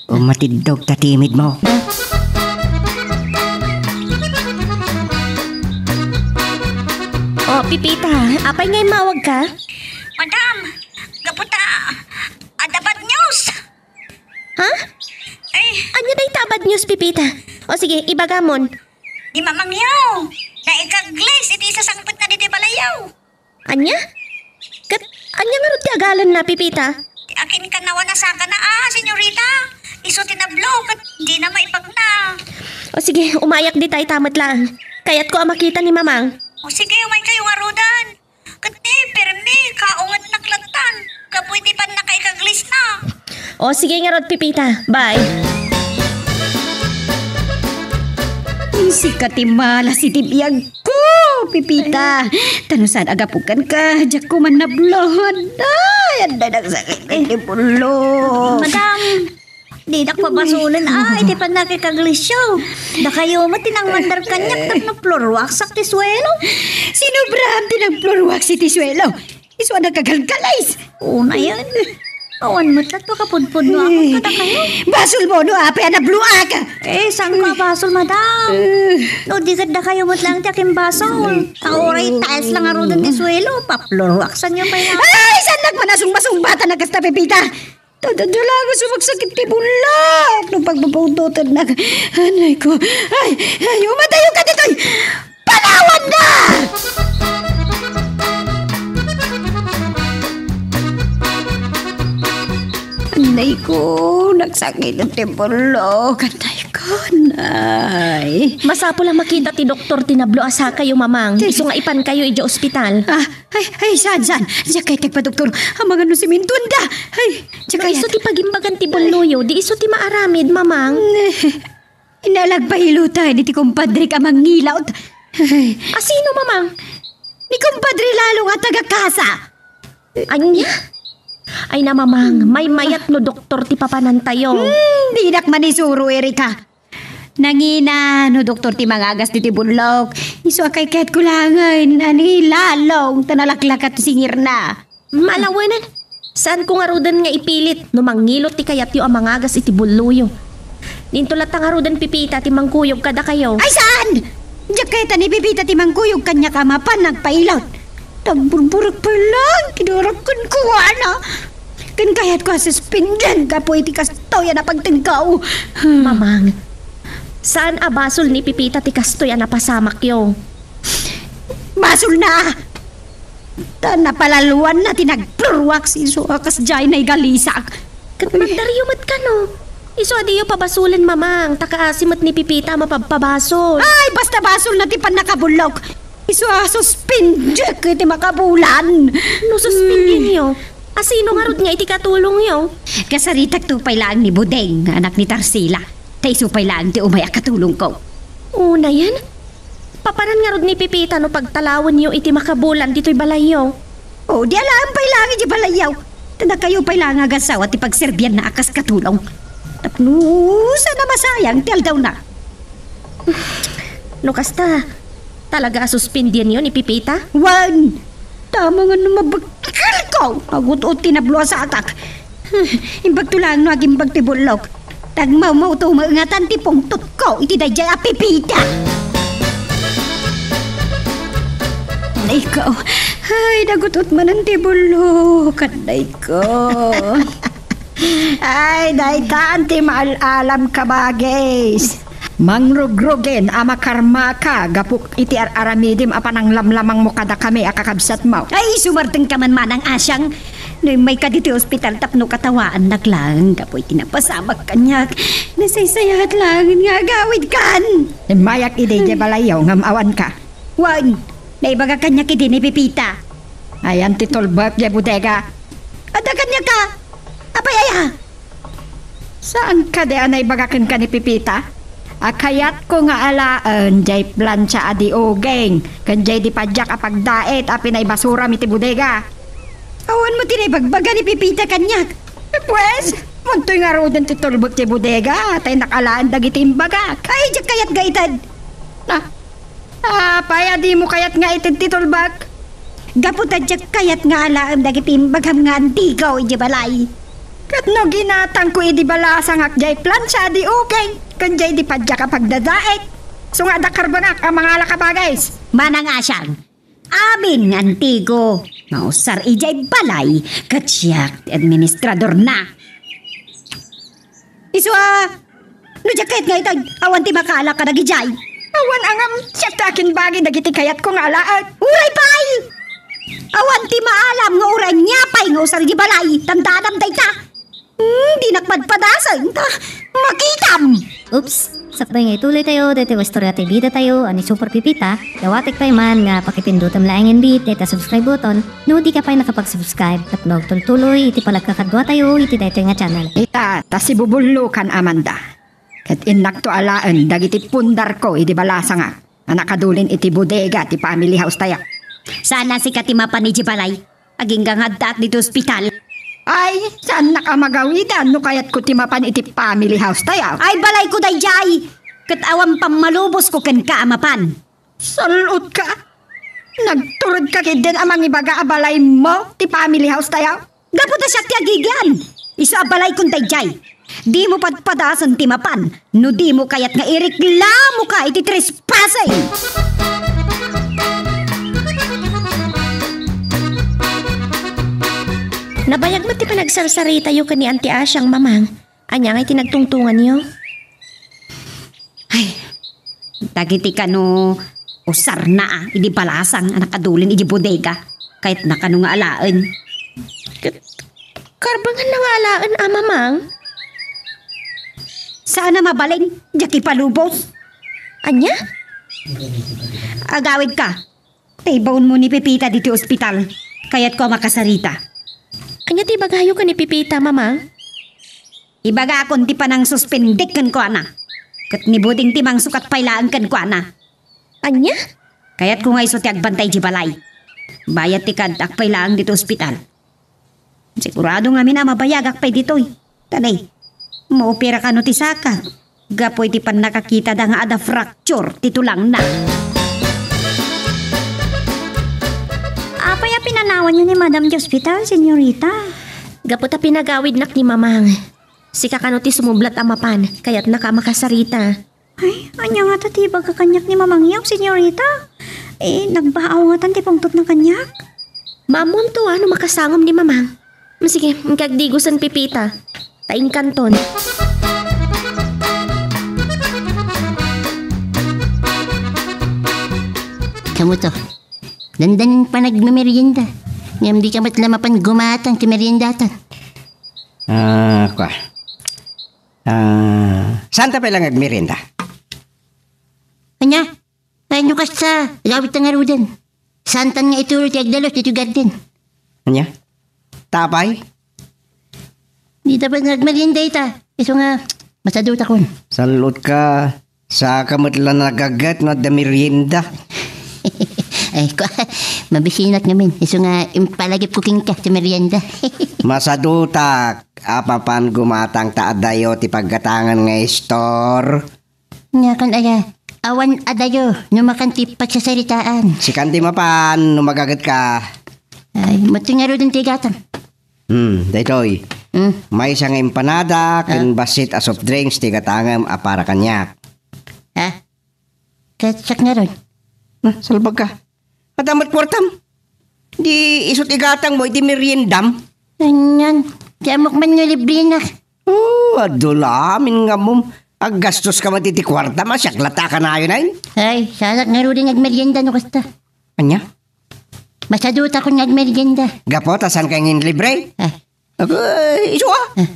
umatiddog ta timidmo. Oh, Pipita, apay nga immawag ka? Madam, gapu ta adda bad news. Ha? Ay. Ania dayta a bad news, Pipita? O sige, ibagamon. Ni Mamangyo, naikaglis iti isasangpetna ditoy balayyo. Ania? Ket ania ngarud ti agalenna, Pipita? Ti akinkannawan a sakana a, senyorita. Isu ti nablo ket dina maipagna. O sige, umayak dita ita met laeng. Kayatko a makita ni Mamang. O sige, umay kayo ngaruden. Ket ni, permi, kaungetnak lattan. Gapu iti pannakaikaglisna. O, sige ngarud, Pipita. Bye. Sika ti malas iti biagko, Pipita. Ta no saan a gapu kenka, diak man nablo. Ay, adda nagsakit iti pullo. Madam, Dinak pabasolen, ah, iti pannakikaglisiaw. Dakayo met ti nangmandar kaniak tapno floor waxak ti suelo. Sino, Abraham, ti nag-floor wax iti suelo? Isu a nakagalgalis. Unayen. Awan met latta kapudpudno a kadakayo. Basolmo no apay a nabluak. Eh, saanko a basol, madam? Eh. No, di ket dakayo met laeng ti akimbasol. Ta uray tiles lang ngaruden ti suelo, pa-floor waxanyo pay la. Ay, saannak man a sungbat-sungbatan a kasta, Pepita. Tadadala nga sumaksakit ti bullak no pagpapautotennak. Anay ko. Ay, ay, umadayo ka ditoy! Panawanna! Anay ko, nagsakit ti bullak. Anay ko, nay. Masapul a makita ti doktor ti nablo a sakayo, Mamang. Ti- Isu nga ipankayo idiay ospital. Ah, ay, ay, saan, saan? Diak kayat ti agpadoktor. Amangan no simintuanda. Ay, diak kayat. No isu ti pagimbagan ti bulloyo, di isu ti maaramid, Mamang. Ne, inalagpahilota, di ti kumpadrek a mangilaut. Ay. A sino, Mamang? Ni kumpadre Lalo nga taga-Kasa. Ania? Ay na, Mamang, maymayat no doktor ti papanantayo. Hmm, dinak manisuro, Erika. Nangina no doktor ti mangagas ditoy bullok. Isu a kaykayatko laengen a ni Lalong ta nalaklakat ti singirna. Malawen, saanko ngaruden nga ipilit no mangilot ti kayatyo a mangagas iti bulloyo. Dinto latta ngaruden, Pipita, ti mangkuyog kadakayo. Ay, saan? Diak kayat a ni Pipita ti mangkuyog kaniak a mapan nagpailot. Nagburburek pay laeng ti darak kenkuana. Ken kayatko a suspenden gapu iti kastoy a napagtengko. Mamang, saan a basol ni Pipita ti kastoy a napasamakyo. Basolna! Ta napalaluanna ti nagplurwak isu a kasdiay naigalisak. Ket mandaryo met kano. Isu a diyo pabasolen, Mamang, ta kaasi met ni Pipita a mapabpabasol. Ay, basta basolna ti pannakabullok. Isu a suspendek iti makabulan. No suspendienyo, a sino ngarud nga iti katulongyo? Kasaritakto pay laeng ni Budeng, anak ni Tarsila. Ta isu pay laeng ti umay a katulongko. Unayen? Papanan ngarud ni Pipita no pagtalawenyo iti makabulan ditoy balayyo? O, di alaen pay laeng iti balayyo. Ta dakayo pay laeng a agassawa ti pagserbianna a kas katulong. Tapno saan a masayang ti aldawna. No kasta, talaga a suspendienyo ni Pipita? Wen, tama nga no mabekkelko, agut-ot ti nabluasakak. Imbagto laeng no agimbag ti bullok. Tagmawmawto maengatan ti pungtotko iti daydiay a Pipita. Anay ko. Ay, nagut-ot manen ti bullok. Anay ko. Ay, daytan ti maal-alam, kabagis. Mangrugrugen a makarmaka gapu iti ar-aramidim a pananglamlamangmo kadakami a kakabsatmo. Ay, sumardengka man, Manang Asiang. No immayka ditoy ospital tapno katawaannak laeng gapu iti napasamak kaniak, nasaysayaat laeng nga agawidkan. Immayak idi idiay balayyo ngem awanka. Wen, naibaga kaniak idi ni Pipita. Ayan ti tulbek idiay bodega. Adda kaniak ka? Apay aya? Saan kadi a naibaga kenka ni Pipita? A kayatko nga alaen diay plancha a di uging, ken diay di padiak a pagdait a pinaibasuram iti bodega. Awan mo ti naibagbaga ni Pipita kaniak. Pues, muntoy ngaruden ti tulbek ti bodega, ta innak alaen dagiti imbagak. Ay, diak kayat nga ited. Ah, Apay a dimo kayat nga ited ti tulbek? Gapu ta diak kayat nga alaem dagiti imbagam nga antigo idiay balay. Ket no ginatangko idi balasangak diay plancha a di uging, ken diay di padiak a pagdadait, isu nga adda karbengak a mangala, kabagis. Manang Asiang, amin nga antigo nga usar idiay balay ket siak ti administradorna. Isu a, no diak kayat nga ited, awan ti makaala kadagidiay. Awan a ngem, siak ti akimbagi dagiti kayatko nga alaen. Uray pay! Awan ti maalam nga uray ania pay nga usar iti balay, tandaanam dayta. Hmm, dinak padpadasen, ta makitam. Oops! Sakbay nga ituloy tayo, daytoy nga istorya ti bida tayo, a ni Super Pipita, dawatek pay man nga pakipindutem laengen bit dayta subscribe button, no di ka pay nakapag-subscribe, tapno agtultuloy iti panagkakadua tayo iti daytoy nga channel. Ita, ta sibubullokan, Amanda. Ket innakto alaen dagiti pundarko idi balasangak a nakadulin iti bodega ti family house tayo. Saan a sika ti mapan iti balay? Agingga nga addaak ditoy ospital. Ay, saannak a magawidan no kayatko ti mapan iti family house tayo. Ay, balayko daydiay! Ket awan pammalubosko kenka a mapan. Sal-otka? Nagturedka ketdin a mangibaga a balaymo ti family house tayo? Gapu ta siak ti agigian. Isu a balaykon daydiay. Dimo padpadasen ti mapan no dimo kayat nga ireklamoka iti trespassing. Nabayag met ti panagsarsaritayo ken ni Auntie Asiang, Mamang. Ania ngay ti nagtungtonganyo? Ay, dagiti kano usarna a idi balasang a nakadulin idi bodega. Kayatna kano nga alaen. Ket, karbanganna nga alaen a, Mamang? Saan a mabalin, diak ipalubos. Ania? Agawidka. Ta ibaonmo ni Pepita ditoy ospital. Kayatko a makasarita. Ania ti ibagayo ken ni Pepita, Mamang? Ibagakon ti panangsuspendek kenkuana. Ket ni Buding ti mangsukat pay laeng kenkuana. Ania? Kayatko nga isu ti agbantay iti balay. Bayat ti kaaddak pay laeng ditoy ospital. Sigurado ngamin a mabayagak pay ditoy. Tanay, maopera kano ti sakak. Gapu iti pannakakitada nga adda fracture ti tulangna. Apay a pinanawanyo ni Madam ti ospital, senyorita? Gapu ta pinagawidnak ni Mamang. Sika kano ti sumublat a mapan, kayatnaka a makasarita. Ay, ania ngata ti ibaga kaniak ni Mamang yaw, senyorita? Eh, nagbaaw ngatan ti pungtotna kaniak? Maammom to, a, no makasangom ni Mamang. Sige, inka agdigosen, Pepita. Ta inkanton. Kamuto? Dandan panagmemerienda. Ngem dika met la mapan gumatang ti meriendatan. Ah, kua. Ah, saanta pay laeng agmerienda? Ania? Ay, no kasta, agawidta ngaruden. Saantan nga ituro ti agdalos ditoy garden. Ania? Ta apay? Dita pay nga agmerienda ita. Isu nga, masadutakon. Sal-otka, saka met la nagaget no adda merienda. Ay, kua, mabisinak ngamin. Isu nga, impalagipko kenka ti merienda. Masadutak, a, mapan gumatang ta adayo ti paggatangan nga istor. Ania kan aya, awan adayo no makan ti pagsasaritaan. Sikan ti mapan no magagetka. Ay, mateng ngaruden ti igatang. Hmm, daytoy. Hmm. Maysa nga empanada ken Ah. bassit a soft drinks ti igatangem a para kaniak. Ha? Ket siak ngarud. Ah, salbagka. Adda met kuartam? Di isut igatangmo iti meriendam? Anian, ti ammok man nga librena. Oh, adu la amin nga ammom. Aggastoska met iti kuartam a siak latta a kanayon. Ay, saanak ngaruden nga agmerienda no kasta. Ania? Masadutakon nga agmerienda. Gapu ta saanka nga inlibre? Ah. Agay, isu a. Ah.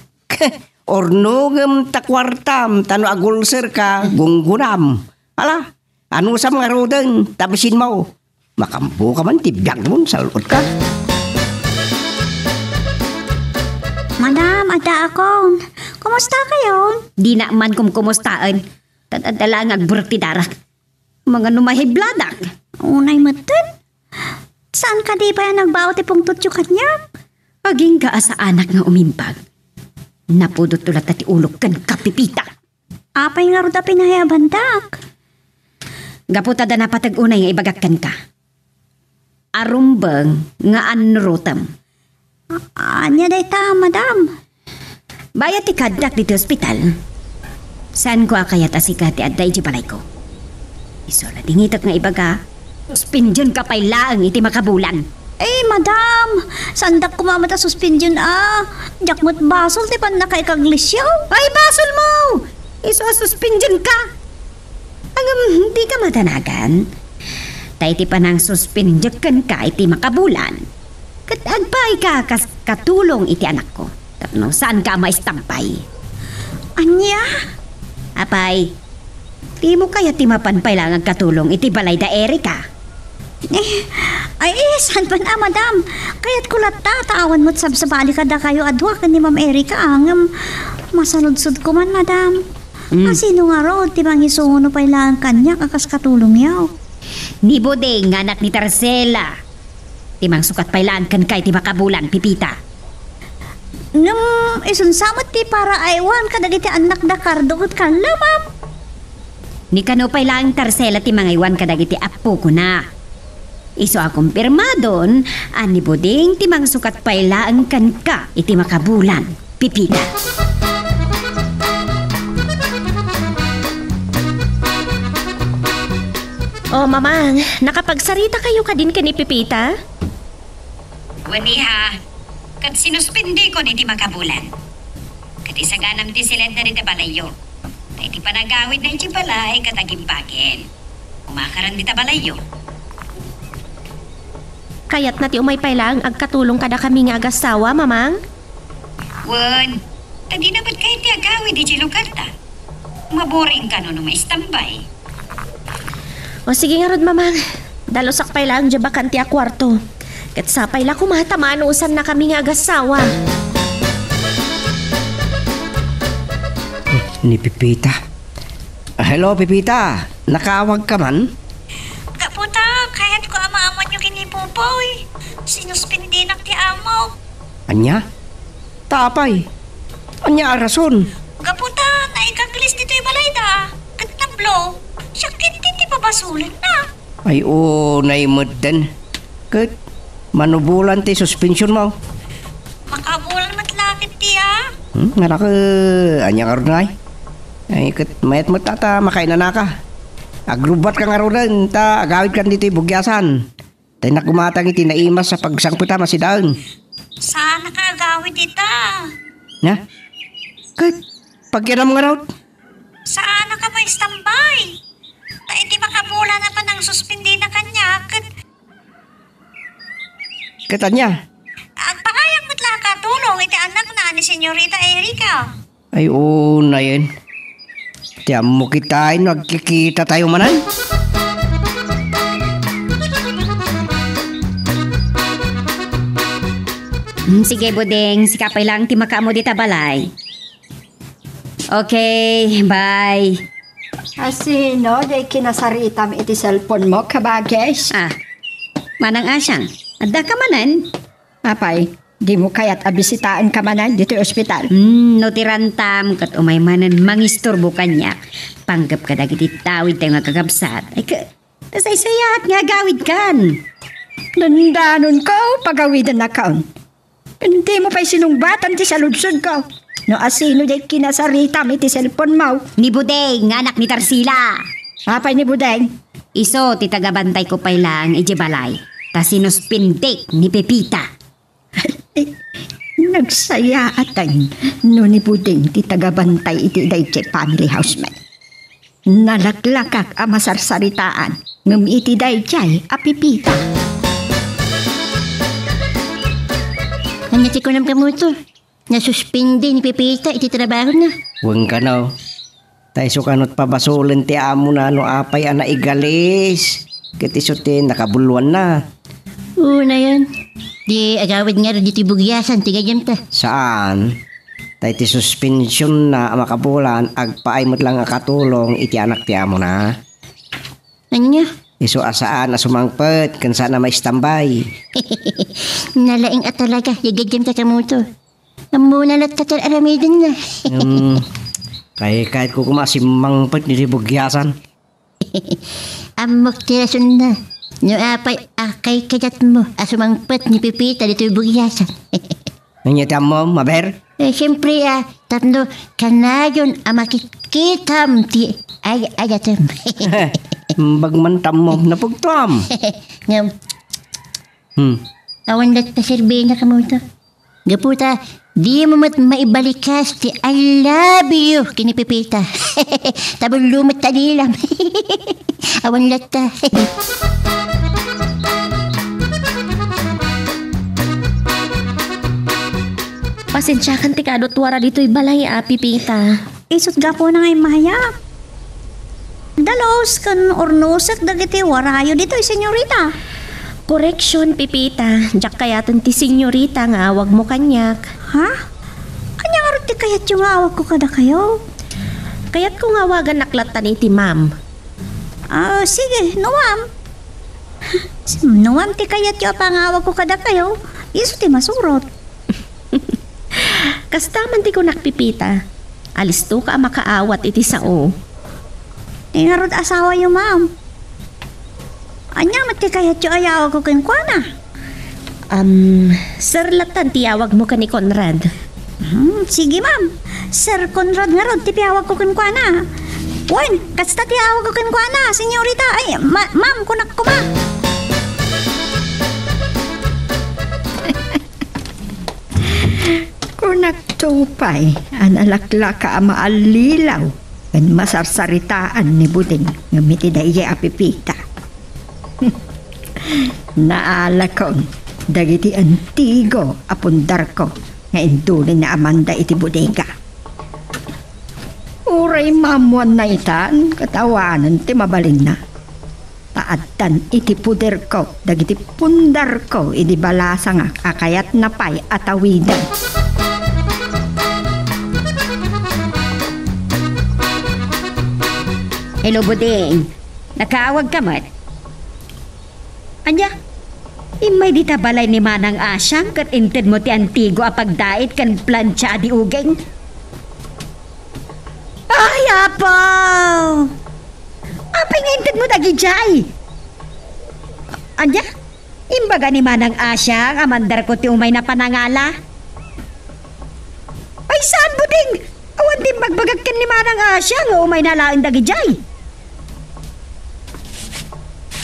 Urnongem ta kuartam, ta no agulserka, gunggonam. Ala, anusam ngaruden, ta bisinmo. Makammoka man ti biagmon, sal-otka. Madam, addaakon. Kumusta kayon? Dinak man kumkumustaen. Tad-adda laeng nga agburek ti darak. Mangano mahibladak. Unay metten. Saan kadi pay a nagbao ti pungtotyo kaniak? Agingga a saanak nga umimbag. Napudotto latta ti ulok kenka, Pepita. Apay ngarud a pinayabandak? Gapu ta adda napateg unay nga ibagak kenka. Arumbeng nga annurotem. A-, ania dayta, madam? Bayat ti kaaddak ditoy ospital, saanko a kayat a sika ti adda idiay balayko. Isu la dingitek nga ibaga, suspendionka pay laeng iti makabulan. Eh, madam, saandak koma met a suspendion a. Diak met basol ti pannakaikaglisiaw. Ay, basolmo! Isu a suspendionka. Ngem, dika madanagan. Ta iti panangsuspendiek kenka iti makabulan, ket agpaayka kas katulong iti anakko tapno saanka a maistampay. Ania? Apay, dimo kayat ti mapan pay laeng agkatulong iti balay da Erika? Eh, ay, eh, saan man a, madam? Kayatko latta ta awan met sabsabali kadakayo a dua ken ni Ma'am Erika, ngem masaludsodko man, madam. Mm. A sino ngarud ti mangisuno pay laeng kaniak a kas katulongyo? Ni Buding nga anak ni Tarcela. Ti mangsukat pay laeng kenka iti makabulan, Pepita. Ngem isunsa met ti paraaywan kadagiti annak da Cardo ket Carla, ma'am? Ni kano pay laeng Tarcela ti mangaywan kadagiti appokona. Isu a kumpirmadon a ni Buding ti mangsukat pay laeng kenka iti makabulan, Pepita. O, Mamang, nakapagsarita kayo kadin ken ni Pepita? Wen, iha, ket sinuspendikon iti makabulan. Ket isaganam ti siledna dita balayyo. Ta iti panagawidna iti balay ket agimbagen. Umakaran dita balayyo. Kayatna ti umay pay laeng agkatulong kadakami nga agassawa, Mamang? Wen, ta dina met kayat ti agawid iti lugarda. Maboring kano no maistambay. O sige ngarud, Mamang. Dalusak pay laeng diay bakante a kuarto. Ket sapay la koma ta maanusannakami nga agassawa. Ni Pepita. Ah, hello, Pepita. Nakaawagka man? Gapu ta, kayatko a maammoanyo ken ni Popoy. Sinuspendinak ti amok. Ania? Ta apay? Ania a rason? Gapu ta naikaglis ditoy balayda, ket nablo. Siak ketdi ti pabasolenna. Ay, unay metten. Ket manubolan ti suspensionmo. Makabulan met la ketdi a. Hmm, nalaka, ania ngarud ngay? Ay, ket mayat met ta makainanaka. Agrubbatka ngaruden ta agawidkan ditoy bugiasan. Ta innak gumatang iti naimas a pagsangpetam a sidaen. Saanaka agawid ita. Na? Ket, pagyanam ngarud? Saanaka maistambay. Ta iti makabulan a panangsuspendina kaniak, ket Ket ania? Agpaayak met la a katulong iti annakna ni Señorita Erika. Ay, unayen. Ti ammok itaen no agkikitatayo manen? Mm, sige, Buding. Sika pay laeng ti makaammo dita balay. Okay, bye. A sino diay kinasaritam iti cellphone mo, kabagis? Ah, Manang Asiang, addaka manen? Apay, dimo kayat a bisitaenka manen ditoy ospital? Hmm, no ti rantam, ket umay manen mangisturbo kaniak. Panggep kadagiti tawidtayo nga kakabsat. Ay, ka-, kasaysayaat nga agawidkan. Dandanonko, pagawidennakon. Dimo pay sinungbatan ti saludsodko. No a sino diay kinasaritam iti cellphone mo? Ni Buding, nga anak ni Tarsila. Apay ni Buding? Isu ti tagabantayko pay laeng idiay balay. Ta sinuspendik ni Pepita. Nagsayaaten no ni Buding ti tagabantay iti daydiay family house met. Nalaklakak a masarsaritaan, ngem iti daydiay a Pepita. Ania ti kunam, Kamuto? Nasuspindi ni Pepita iti trabahona? Wen kano. Ta isu kano ti pabasolen ti amona no apay a naigalis. Ket isu ti nakabulluanna. Unayen. Di agawid ngarud ditoy bugiasan ti gayyemta. Saan. Ta iti suspensionna a makabulan, agpaay met laeng a katulong iti anak ti amona. Ania? Isu a saan a sumangpet ken saan a maistambay. Nalaing a talaga, di gayyemta, Kamuto. Ammona latta ti ar-aramidenna. Hmm, kay, kayatko koma a simmangpet ditoy bugiasan. Ammok ti rasonna. No apay a kaykayatmo a sumangpet ni Pepita ditoy bugiasan? Ania ti ammom, aber? Eh, siempre, ah, tapno kanayon a makitkitam ti ay-ayatem. Imbag man ti ammom, napugtoam. Ngem, hmm. Awan latta serbina, Kamuto. Gapu ta, dimo met maibalikas ti "I love you" ken ni Pepita. Tabullo met ta dilam. Awan latta. Pasensiakan ti kadu ti wara ditoy balay a Pepita. Isut' gapuna nga immayak. Dalus ken urnosek dagiti warayo ditoy, senyorita. Koreksion, Pepita. Diak kayaten ti senyorita nga awagmo kaniak. Ha? Ania ngarud ti kayatyo nga awagko kadakayo? Kayatko nga awagannak lattan iti ma'am. Ah, sige, no ma'am. No ma'am ti kayatyo a pangawagko kadakayo, isu ti masurot. Kasta man ti kunak, Pepita. Alistoka a makaawat iti sao. Ti ngarud asawayo, ma'am. Ania met ti kayatyo a yawagko kenkuana? Um, Sir lattan ti yawagmo ken ni Conrad. Hmm, sige, ma'am. Sir Conrad ngarud ti piyawagko kenkuana. Wen, kasta ti yawagko kenkuana, senyorita. Ay, ma-, ma'am, kunak koma. Kunakto pay a nalaklaka a maallilaw ken masarsaritaan ni Buding ngem iti daydiay a Pepita. Naalakon dagiti antigo a pundarko nga indulinna Amanda iti bodega. Uray maammoanna itan, ket awanen ti mabalinna. Ta addan iti poderko dagiti pundarko idi balasangak a kayatna pay a tawiden. Hello, Buding. Nakaawagka met? Ania? Immay dita balay ni Manang Asyang ket intedmo ti antigo a pagdait ken plantsa a di uging? Ay, Apo! Apay nga intedmo dagidiay? Ania? Imbaga ni Manang Asyang a mandarko ti umayna panangala? Ay, saan, Buding? Awan ti imbagbagak ken ni Manang Asyang nga umayna laeng dagidiay.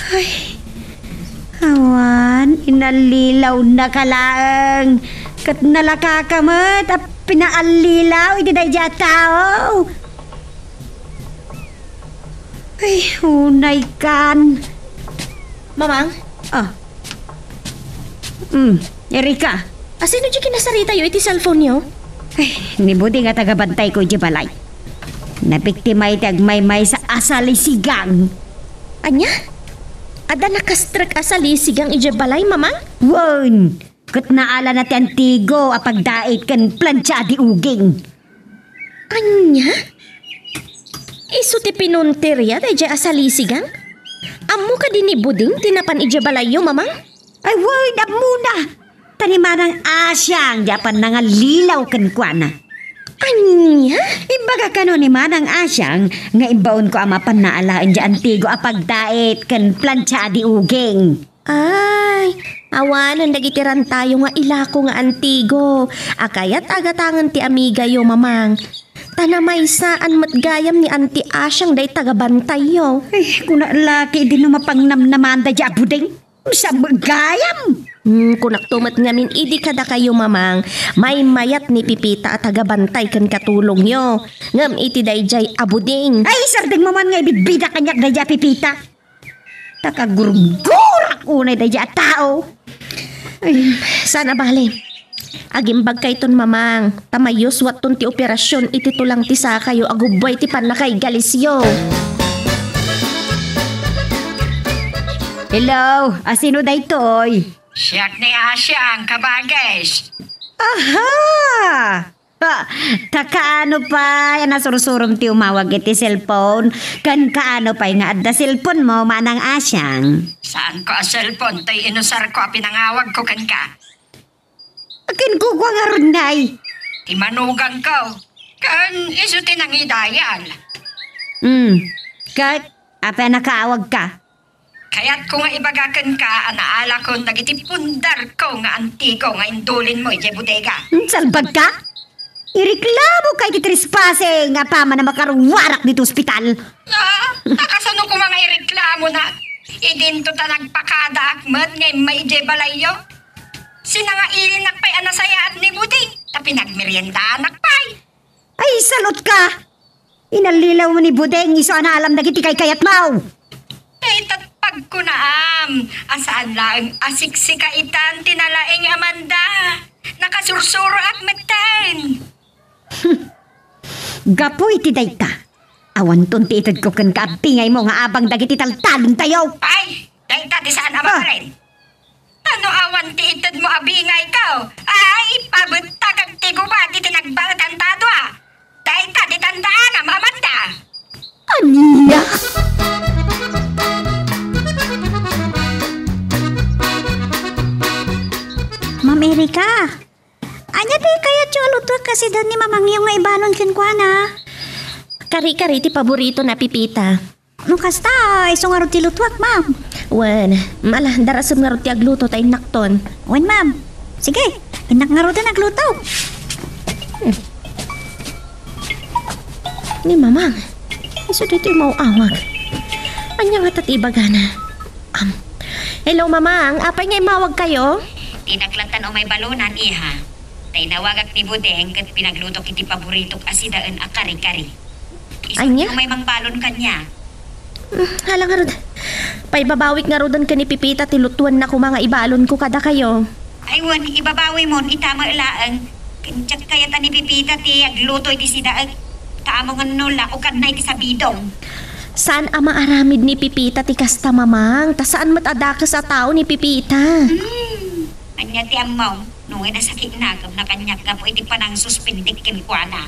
Ay, awan, inallilawna ka laeng. Ket nalakaka met a pinaallilaw iti daydiay a tao. Ay, unay kan. Mamang? Ah. Hmm, Erika. Asino ti kinasaritayo iti cellphone-yo? Ay, ni Buding a tagabantayko iti balay. Nabiktima iti agmaymaysa a salisigang. Ania? Adda nakastrek a salisigang iti balay, Mamang? Wen, ket naalana ti antigo a pagdait ken plantsa a di uging. Ania? Isu ti pinunteria daydiay a salisigang? Ammo kadi ni Buding ti napan idiay balayyo, Mamang? Ay, wen, ammona! Ta ni Manang Asyang ti apan nangallilaw kenkuana. Ania? Imbaga kano ni Manang Asyang nga imbaonko a mapan alaen diay antigo a pagdait ken plantsa a di uging. Ay, awanen dagiti rantayo nga ilako nga antigo a kayat a gatangen ti amigayo, Mamang. Ta namaysaan met gayam ni Anti Asyang dayta gabantayyo. Ay, kuna laki idi no mapangnamnamanda diay a Buding. Sa gayam! Hmm, kunakto met ngamin idi kadakayo, Mamang, maymayat ni Pipita a tagabantay ken katulongyo. Ngem iti daydiay a Buding. Ay, sardengmo man nga ibibidak kaniak daydiay a Pipita. Ta kagurgurak unay daydiay a tao. Ay, saan a bale. Agimbagkayton, Mamang, ta mayuswatton ti operasyon iti tulang ti sakayo a gubbuay ti pannakaigalisyo. Hello, asino daytoy? Siak ni Asyang, kabages. Aha! Ha, ta kaano pay a nasursurom ti umawag iti cellphone? Ken kaano pay nga adda cellphone mo, Manang Asyang? Saanko a cellphone toy inusarko a pinangawagko kenka. Ken kukua ngarud, nay? Ti manugangko. Ken isu ti nangidayal. Hmm. Ket apay a nakaawagka? Kayatko nga ibaga kenka a naalakon dagiti pundarko nga antigo nga indulinmo idiay bodega. Hmm, salbagka? Ireklamoka iti trespassing apaman a makaruarak ditoy ospital. Ah, ta kasano koma nga ireklamonak? Idinto ta nagpakadaak met nga immay idiay balayyo. Sinangailinak pay a nasayaat ni Buding, ta pinagmeriendaanak pay. Ay, salutka! Inallilaw ni Buding, isu a naalam dagiti kaykayatmo. Dayta pagkunaam a saan laeng a siksika itan ti nalaing, Amanda. Nakasursuroak metten. Gapu iti dayta, awanton ti itedko kenka a bingaymo nga abang dagiti taltalontayo. Ay, dayta ti saan a mabalin. Tano awan ti itedmo a bingayko? Ay, pabettakak ti gubat iti nagbaetanta a dua. Dayta ti tandaanam, Amanda. Ania? Ma'am Erika, ania ti kayatyo a luto Kasidan ni mamangyo nga ibalon kenkuana. Kari-kari ti paboritona, Pipita. No kasta, isu ngarud ti lutuak, ma'am. Wen, mala, darasem ngarud ti agluto ta innakton. Wen, ma'am. Sige, innak ngaruden agluto. Ni Mamang, isu ditoy maawag. Ania ngata ti ibagana? Am. Hello, Mamang. Apay nga immawagkayo? Dinak lattan umay balonan, iha. Ta inawagak ni Budeng ket pinaglutok iti paboritok a sidaen a kari-kari. Isu Ania? Umay mangbalon kaniak. Mm, hala ngarud. Paibabawik ngaruden ken ni Pipita ti lutuenna koma nga ibalonko kadakayo. Ay wen, ibabawimon ita met laeng. Ken diak kayat a ni Pipita ti agluto iti sidaek. Ta amongen no la, ukadna iti sabidong. Saan a maaramid ni Pipita ti kasta, Mamang, ta saan met a dakes a tao ni Pipita. Hmm, ania ti ammom? No, nasakitna, agabna kaniak gapu iti panangsuspendek kenkuana.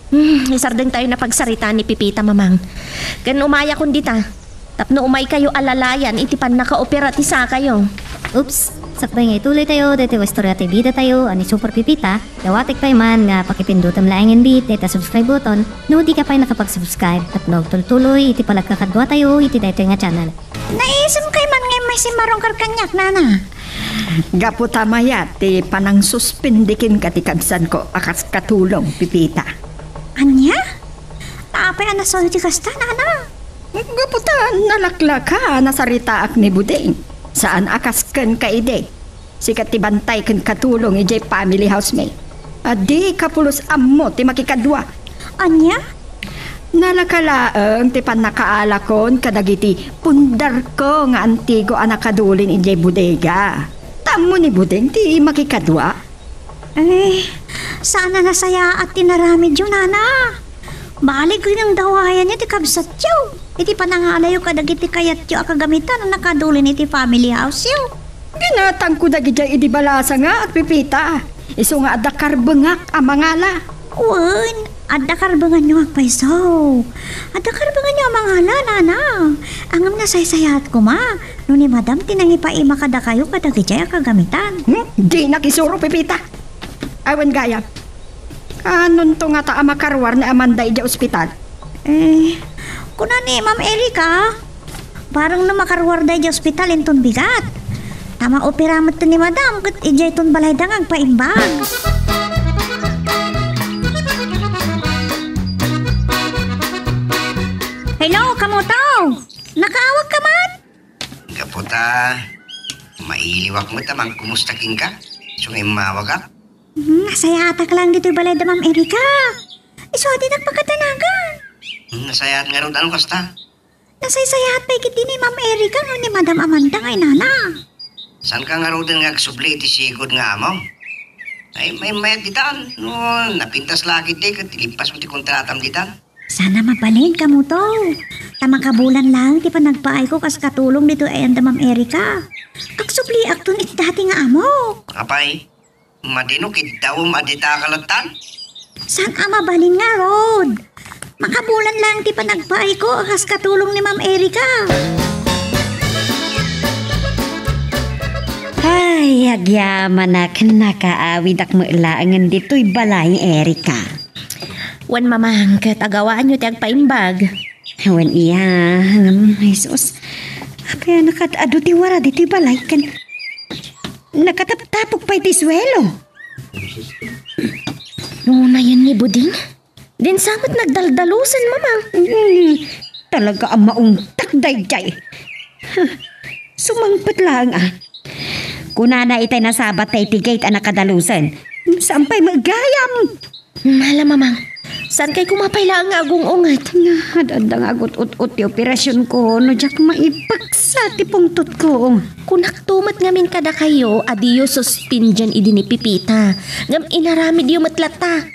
Hmm, isardengtayo na pagsarita ni Pipita, Mamang. Ken umayakon dita. Tapno umaykayo a lalayan iti pannakaopera ti sakayo. Oops! Sakbay nga ituloytayo daytoy a istorya ti bidatayo a ni Super Pipita, dawatek pay man nga pakipindutem laengen dayta subscribe button no dika pay nakapag-subscribe tapno agtultuloy iti panagkakaduatayo iti daytoy nga channel. Naisem kay man nga immay simmarungkar kaniak, nana. Gapu ta mayat ti panangsuspendeken ka ti kabsatko a kas katulong, Pipita. Ania? Apay a nasaoyo ti kasta, nana? Gapu ta nalaklaka a nasaritaak ni Budeng. Saan a kas kenka idi. Sika ti bantay ken katulong idiay family house mi. A dika pulos ammo ti makikadua. Ania? Nalaka laeng ti pannakaalakon kadagiti pundarko nga antigo a nakadulin idiay bodega. Ta ammo ni Budeng ti makikadua. Eh, saan a nasayaat ti naramidyo, nana? Balik ket nang dawayan ti kabsatyo iti panangalayo kadagiti kayatyo a kagamitan a nakadulin iti family house-yo. Ginatangko dagidiay idi balasangak, Pipita. Isu nga adda karbengak a mangala. Wen, adda karbenganyo agpayso. Adda karbenganyo a mangala, nana. Ngem nasaysayaat koma no ni Madam ti nangipaima kadakayo kadagidiay a kagamitan. Hmm? Dinak isuro, Pipita. Awan gayam. Kanonto ngata a makaruar ni Amanda idiay ospital? Eh, kuna ni Ma'am Erica, bareng no makaruarda idiay ospital inton bigat. Ta maopera met ni Madam ket idiayton balayda nga agpaimbag. Hello, Kamuto! Nakaawagka man? Gapu ta mailiwak met a mangkumusta kenka, isu nga immawagak. Hmm, nasayaatak laeng ditoy balayda, Ma'am Erica. Isu a dinak makadanagan. Hmm, nasayaat ngarud, ano kasta? Nasaysayaat pay ketdi ni Ma'am Erica ngem ni Madam Amanda nga inana. Saanka ngaruden nga agsubli iti sigud nga amom? Ay, maymayat ditan. No, napintas la ketdi ket ilippasmo ti kontratam ditan. Saan a mabalin, Kamuto. Ta makabulan laeng ti panagpaayko kas katulong ditoy ayan da Ma'am Erica. Agsubliakton iti dati nga amok. Apay, madi no kiddawem a dita ka lattan? Saan a mabalin ngarud? Makabulan laeng ti panagpaayko kas katulong ni Ma'am Erica. Ay, agyamanak, nakaawidak met laengen ditoy balay ni Erica. Wen, Mamang, ket agawaanyo ti agpaimbag. Wen, iya, ngem, Jesus, apay a nakad-adu ti wara ditoy balay ken nakataptapok pay ti suelo? Unayen ni Buding? Dinsa met nagdaldalusen, Mamang. Hmm, talaga a maungtak daydiay. Sumangpet laeng a. Kunana itay nasabat ta iti gate a nakadalusen. Saan pay met gayam? Hala, Mamang. Saan kay kumapay laeng nga agung-unget? Nga, ad-adda nga agut-ut-ut ti operasionko no diak maipeksa ti pungtotko. Kunakto met ngamin kadakayo a diyo suspindian idi ni Pipita. Ngem inaramidyo met latta.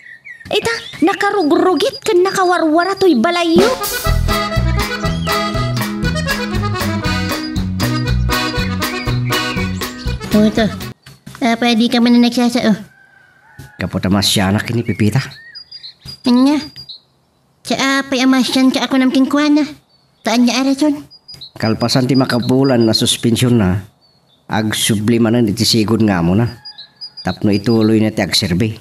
Ita, nakarugrugit ken nakawarwara toy balayyo. O, ito. Apay a dika man nagsasao? Gapu ta masianak ni Pipita. Ania? Sa apay a masian ka a kunam kenkuana? Ta ania a rason? Kalpasan ti makabulan a suspensionna, agsubli manen iti sigud nga amona tapno ituloyna ti agserbi.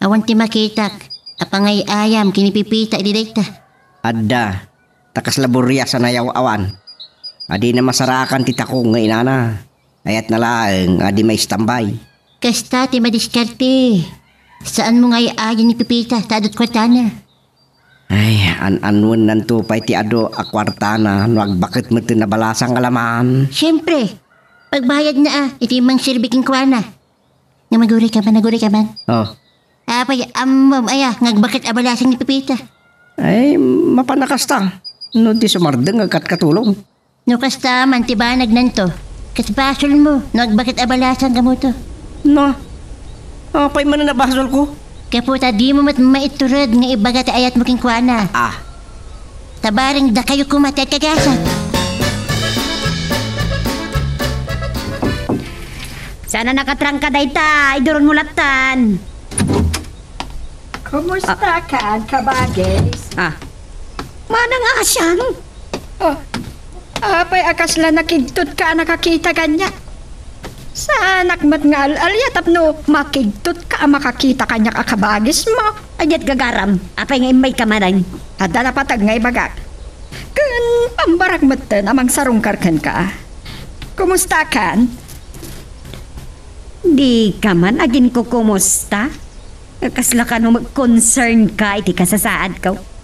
Awan ti makitak a pangay-ayam ken ni Pepita idi dayta. Adda, ta kasla burias a nayaw-awan. Adina masarakan ti takong nga inana. Ayatna laeng a di maistambay. Kasta ti madiskarte. Saanmo nga ay-ayan ni Pepita ta adda ti kuartana. Ay, an-annuennanto pay ti adu a kuartana no agbaket met ti nabalasang a laman. Siempre, pagbayadna a, iti mangserbi kenkuana. Nga maguray ka man, naguray ka man. Oh. Apay, ammom, aya, nga agbaket a balasang ni Pepita. Ay, mapan a kasta. No di sumardeng, agkatkatulong. No kasta man ti banagnanto, ket basolmo no agbaket a balasang gamoto. No, apay man a nabasolko? Gapu ta dimo met maitured nga ibaga ti ayatmo kenkuana. Ah. Ta bareng dakayo koma ti agkagasat. Saan a nakatrangka dayta, iduron mo lattan. Kumusta kan, kabagis? Ah. Manang Asyang? Oh, apay a kasla nakigtotka a nakakita kaniak? Saanak met nga al-alia tapno makigtotka a makakita kaniak a kabagismo. Ania't gagaram? Apay nga immayka manen? Adda napateg nga ibagak. Ken pambarak metten a mangsarungkar kenka. Kumusta kan? Dika man aginkukumusta? Kasla kano met concern ka iti kasasaadko?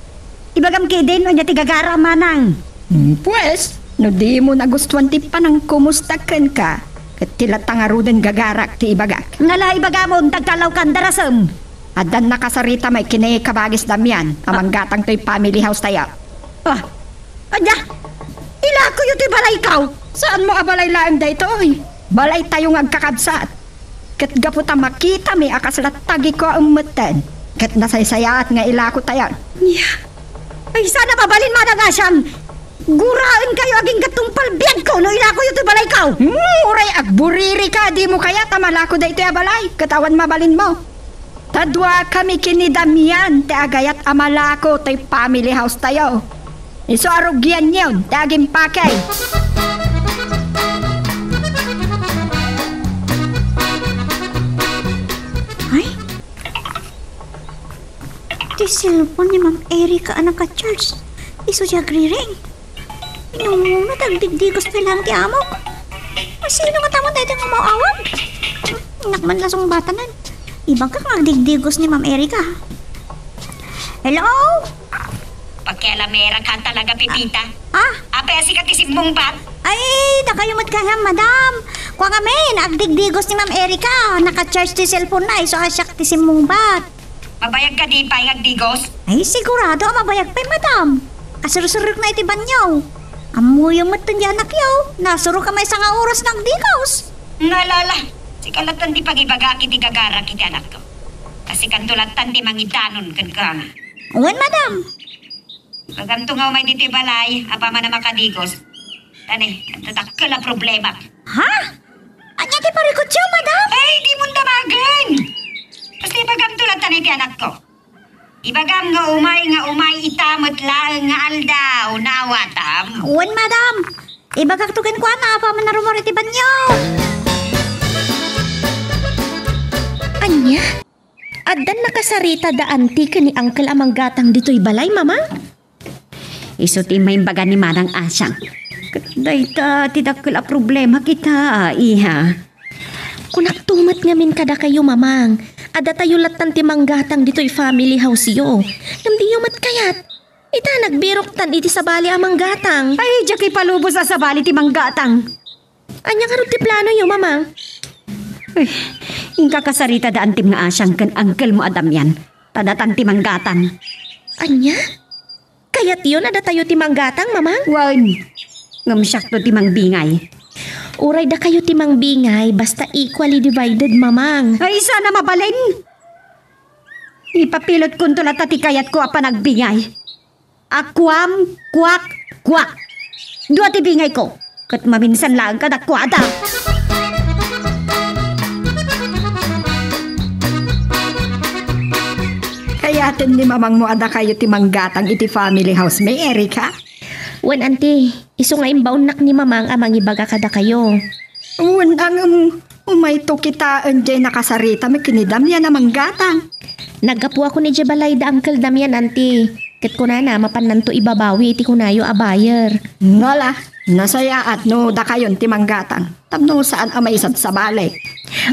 Ibagam ketdin, ania ti gagaram, manang? Hmm, pues, no dimo nagustuan ti panangkumusta kenka, ket ti latta ngaruden gagarak ti ibagak. Ngala ibagamon, tagtallawkan, darasem! Addan nakasarita met ken ni kabagis Damian a manggatang toy family house tayo. Ah, ania? Ilakoyo ti balayko! Saanmo a balay laeng daytoy? Balaytayo nga agkakabsat. Ket gapu ta makitami a kasla tagikuam metten, ket nasaysayaat nga ilakotayon. Nia? Ay, saan a mabalin, Manang Asyang? Guraenkayo agingga tungpal biagko no ilakoyo ti balayko! Hmm, uray agburirika, dimo kayat a malako daytoy a balay, ket awan mabalinmo. Ta duakami ken ni Damian ti agayat a malako toy family house tayo. Isu a rugianyon ti agimpake. Ay, ti cellphone ni Ma'am Erica a naka-charge. Isu ti agriring. Inunot, agdigdigos pay laeng ti amok. Asino nga tamon daytoy nga umawawag? Innak man la sungbatanan. Ibagak nga agdigdigos ni Ma'am Erica. Hello? Pakialamerak ka talaga, Pepita. Ah? Apay a sika ti simmungbat? Ay, dakayo met kayam, madam. Kua ngamin, agdigdigos ni Ma'am Erica. Naka-charge ti cellphone na, isu a siak ti simmungbat. Mabayag kadi pay nga agdigos? Ay, sigurado a mabayag pay, madam. Kasursurok na iti banyo. Ammoyo met ti anakyo. Nasurok a maysa nga oras nga agdigos. Nalala, sika lattan ti pagibagak iti gagarak iti anakko. Kasi kanto lattan ti mangidanon kenkuana. Wen, madam. Ibagamto nga umay ditoy balay, apaman a makadigos. Tani, adda dakkel a problema. Ha? Ania ti parikutyo, madam? Ay, dimon damagen! Basta ibagamto lattan iti anakko. Ibagam nga umay, nga umay ita met laeng nga aldaw, nawatam? Wen, madam. Ibagakto kenkuana, apaman a rummuar iti banyo. Ania? Addan nakasarita da anti ken ni uncle a manggatang ditoy balay, mamang? Isu ti imbaga ni Manang Asyang. Ket dayta ti dakkel a problema kita, iha. Kunakto met ngamin kadakayo, mamang. Adda tayo lattan ti manggatang ditoy family house-yo. Ngem diyo met kayat. Ita, nagbiroktan iti sabali a manggatang. Ay, diak ipalubos a sabali ti manggatang. Ania ngarud ti planoyo, mamang? Ay, inkakasarita da antim nga Asyang ken uncle mo a Damian. Ta datan ti manggatang. Ania? Kayatyo a datayo ti manggatang, mamang? Wen. Ngem siakto ti mangbingay. Uray dakayo ti mangbingay, basta equally divided, mamang. Ay, saan a mabalin? Ipapilotkonto latta ti kayatko a panagbingay. A kuam, kuak, kuak. Dua ti bingayko. Ket maminsan laeng kadakuada. Kayaten ni mamangmo a dakayo ti manggatang iti family house-mi, Erica? Wen, anti, isu nga imbaonnak ni mamang a mangibaga kadakayo. Wen, ngem umayto kitaen diay nakasaritami ken ni Damian a manggatang. Naggapuakon idiay balay da Uncle Damian, Auntie. Ket kunana, mapannanto ibabawi iti kunayo a buyer. Ngala, nasayaat no dakayon ti manggatang, tapno saan a maisabsabali.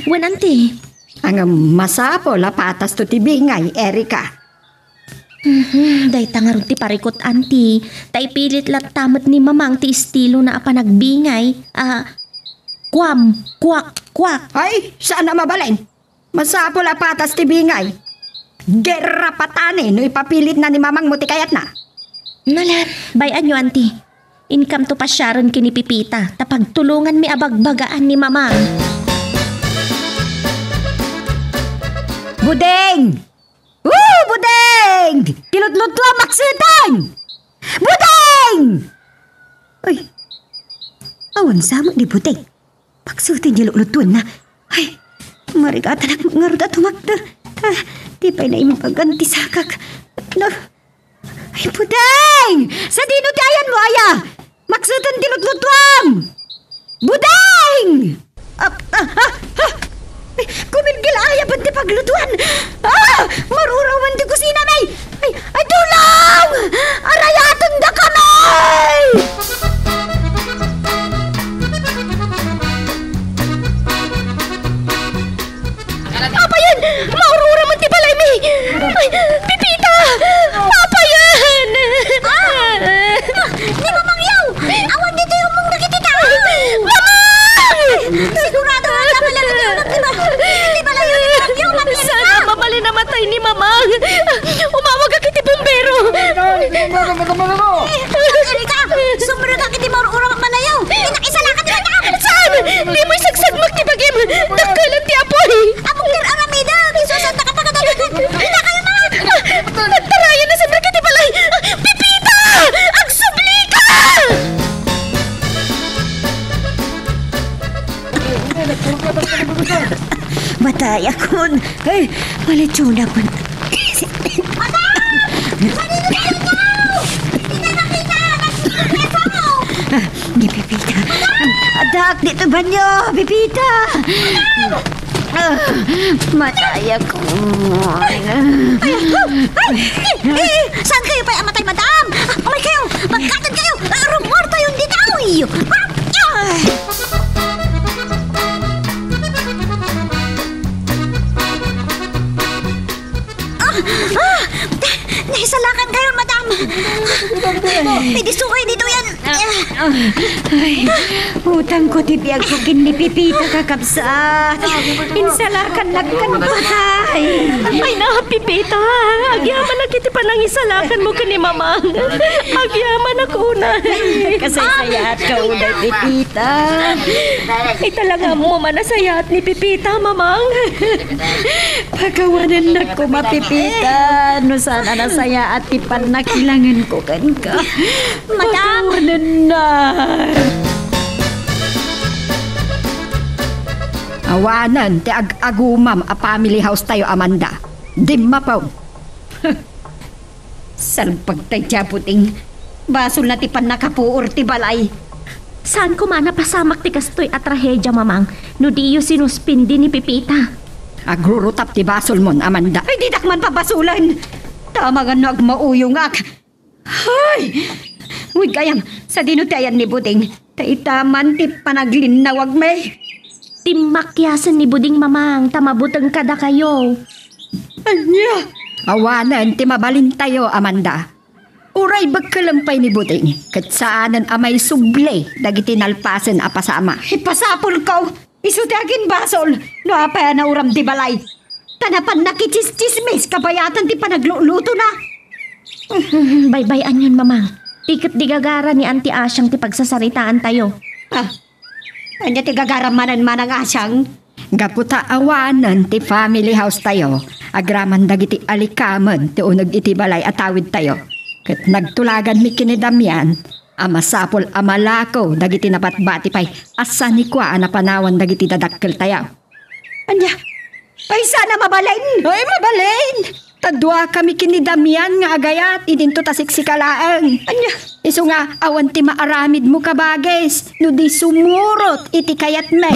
Wen, Auntie. Ngem masapul a patasto ti bingay, Erica. Mhm, dayta ngarud ti parikut, Auntie. Ta ipilit latta met ni Mamang ti estilona a panagbingay. A, kuam, kuak, kuak. Ay, saan a mabalin. Masapul a patas ti bingay. Gerra patani no ipapilitna ni Mamangmo ti kayatna. Nala, bay-anyo, Auntie. Inkamto pasiaren ken ni Pepita, ta pagtulonganmi a bagbagaan ni Mamang. Buding! Woo, Buding! Ti lutlutuam makseten! Buding! Ay, awan sa met ni Buding. Paksuten ti lutlutuanna. Ay, marigatanak ngarud a tumakder. Ah, di pay naimbagan ti sakak. No. Ay, Buding! Sadino ti ayanmo, aya? Maksuten ti lutlutuam! Buding! Ah, ah, ah, ah! Ay, kumilgil aya ban ti paglutuan! Ah! Marurawan ti kusina, may! Ay, ay, tulong! Arayatendakami! Apayen! Maurura met ti balaymi! Ay, Pepita! Apayen! Ah! Ah, ni Mamang Yaw! Awan ditoy ummong dagiti tao! Mamang! Sigurado nga napalalo ti uneg ti ba-, ti balay ni Mamang Yaw, matiyak ka! Sana mabalin a matay ni Mamang! Umawagak iti bumbero! Erika, sumrekak iti maur-ura a balayo! Innak isalakan ti bata! Saan? Dimo isagsagmak ti bagim! Dakkelan ti apuy! Among ti aramidek! Isu a saan ti kapakadalagek! Inakal mo! Nagtarayan a sumrek iti balay! Pepita! Agsublika! Matayakon. Ay, malitionakon. Madam! Kanino kayo daw? Hindi na nakita! Nagsusumbong ako! Ah, ni Pepita. Adak, dito banyo, Pepita. Ah, matayakon. Ay, ay, eh, eh, saan kayo pa'y amatay, madam? Ah, umay kayo, magkatan kayo. Ah, rumor tayo, hindi tayo. Ah, ah. Ah, ah, naisalakan kayo, madam. Pwede sukoy dito yan. Ay, utang ko ti biag ko ken ni Pepita, kakabsat. Insalakan nagkan patay. Ay, na, Pepita. Agyamanak iti panangisalakan mo ken ni Mamang. Agyamanak unay. Kasaysayaat ka unay, Pepita. Ita la nga ammo man a sayaat ni Pepita, Mamang. Pakawanennak koma, Pepita, no saan a nasayaat ti pannakilangen ko kenka. Madam! Pakawanennak. Awanen ti ag-agumam a family house tayo, Amanda. Dimmapon. Salpagtay ti Apo Ting. Basolna ti pannakapuor ti balay. Saan koma a napasamak ti kastoy a trahedia, Mamang, no diyo sinuspindi ni Pepita. Agrurutap ti basolmon, Amanda. Ay, didak man pabasolen. Tama nga no agmauyongak. Hay! Uy, gayam, sadino ti ayan ni Buding? Ta ita man ti panaglinnawagmi. Timmakiasen ni Buding, Mamang, ta mabuteng kadakayo. Ania? Awanen ti mabalintayo, Amanda. Uray bekkelem pay ni Buding, ket saanen a maisubli dagiti nalpasen a pasama. Ipasapulko, isu ti agimbasol no apay a nauram ti balay. Ta napan nakitsismis kabayatan ti panaglutlutona. Baybay-anyon, Mamang. Ti ket di gagara ni Auntie Asiang ti pagsasaritaantayo. Ah, ania ti gagaram manen, Manang Asiang? Gapu ta awanen ti family house tayo, agraman dagiti alikamen ti uneg iti balay a tawid tayo. Ket nagtulaganmi ken ni Damian a masapul a malako dagiti nabatbati pay a sanikua a napanawan dagiti dadakkel tayo. Ania? Ay, saan a mabalin? Ay, mabalin! Ta duakami ken ni Damian nga agayat, idinto ta siksika laeng. Ania? Isu nga, awan ti maaramidmo, kabagis, no di sumurot iti kayatmi.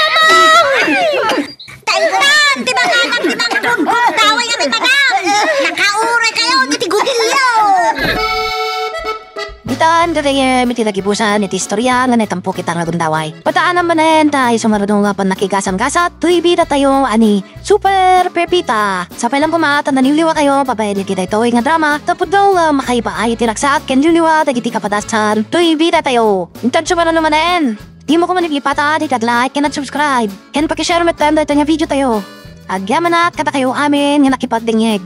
Kailan ti mga anak ti mga gundaway nga ti mga nakauray kayo, iti gudillo. Ditan, gagayem, iti nagibusan iti istorya nga naitampo kita nga gundaway. Pataanam manen, ta isu nga adu nga pannakigasam-gasat, toy bida tayo, ani, Super Pepita. Sapay lang koma, ta naliwliwa kayo, babaen iti daytoy nga drama, tapno nga makaipaay iti ragsak, ken liwliwa, dagiti kapadasan, toy bida tayo. Intan sumarano manen. Dimo koma nalipatan iti ag-like ken ag-subscribe, ken paki-share met daytoy nga video tayo. Agyamanak kadakayo amin nga nakipagdengngeg.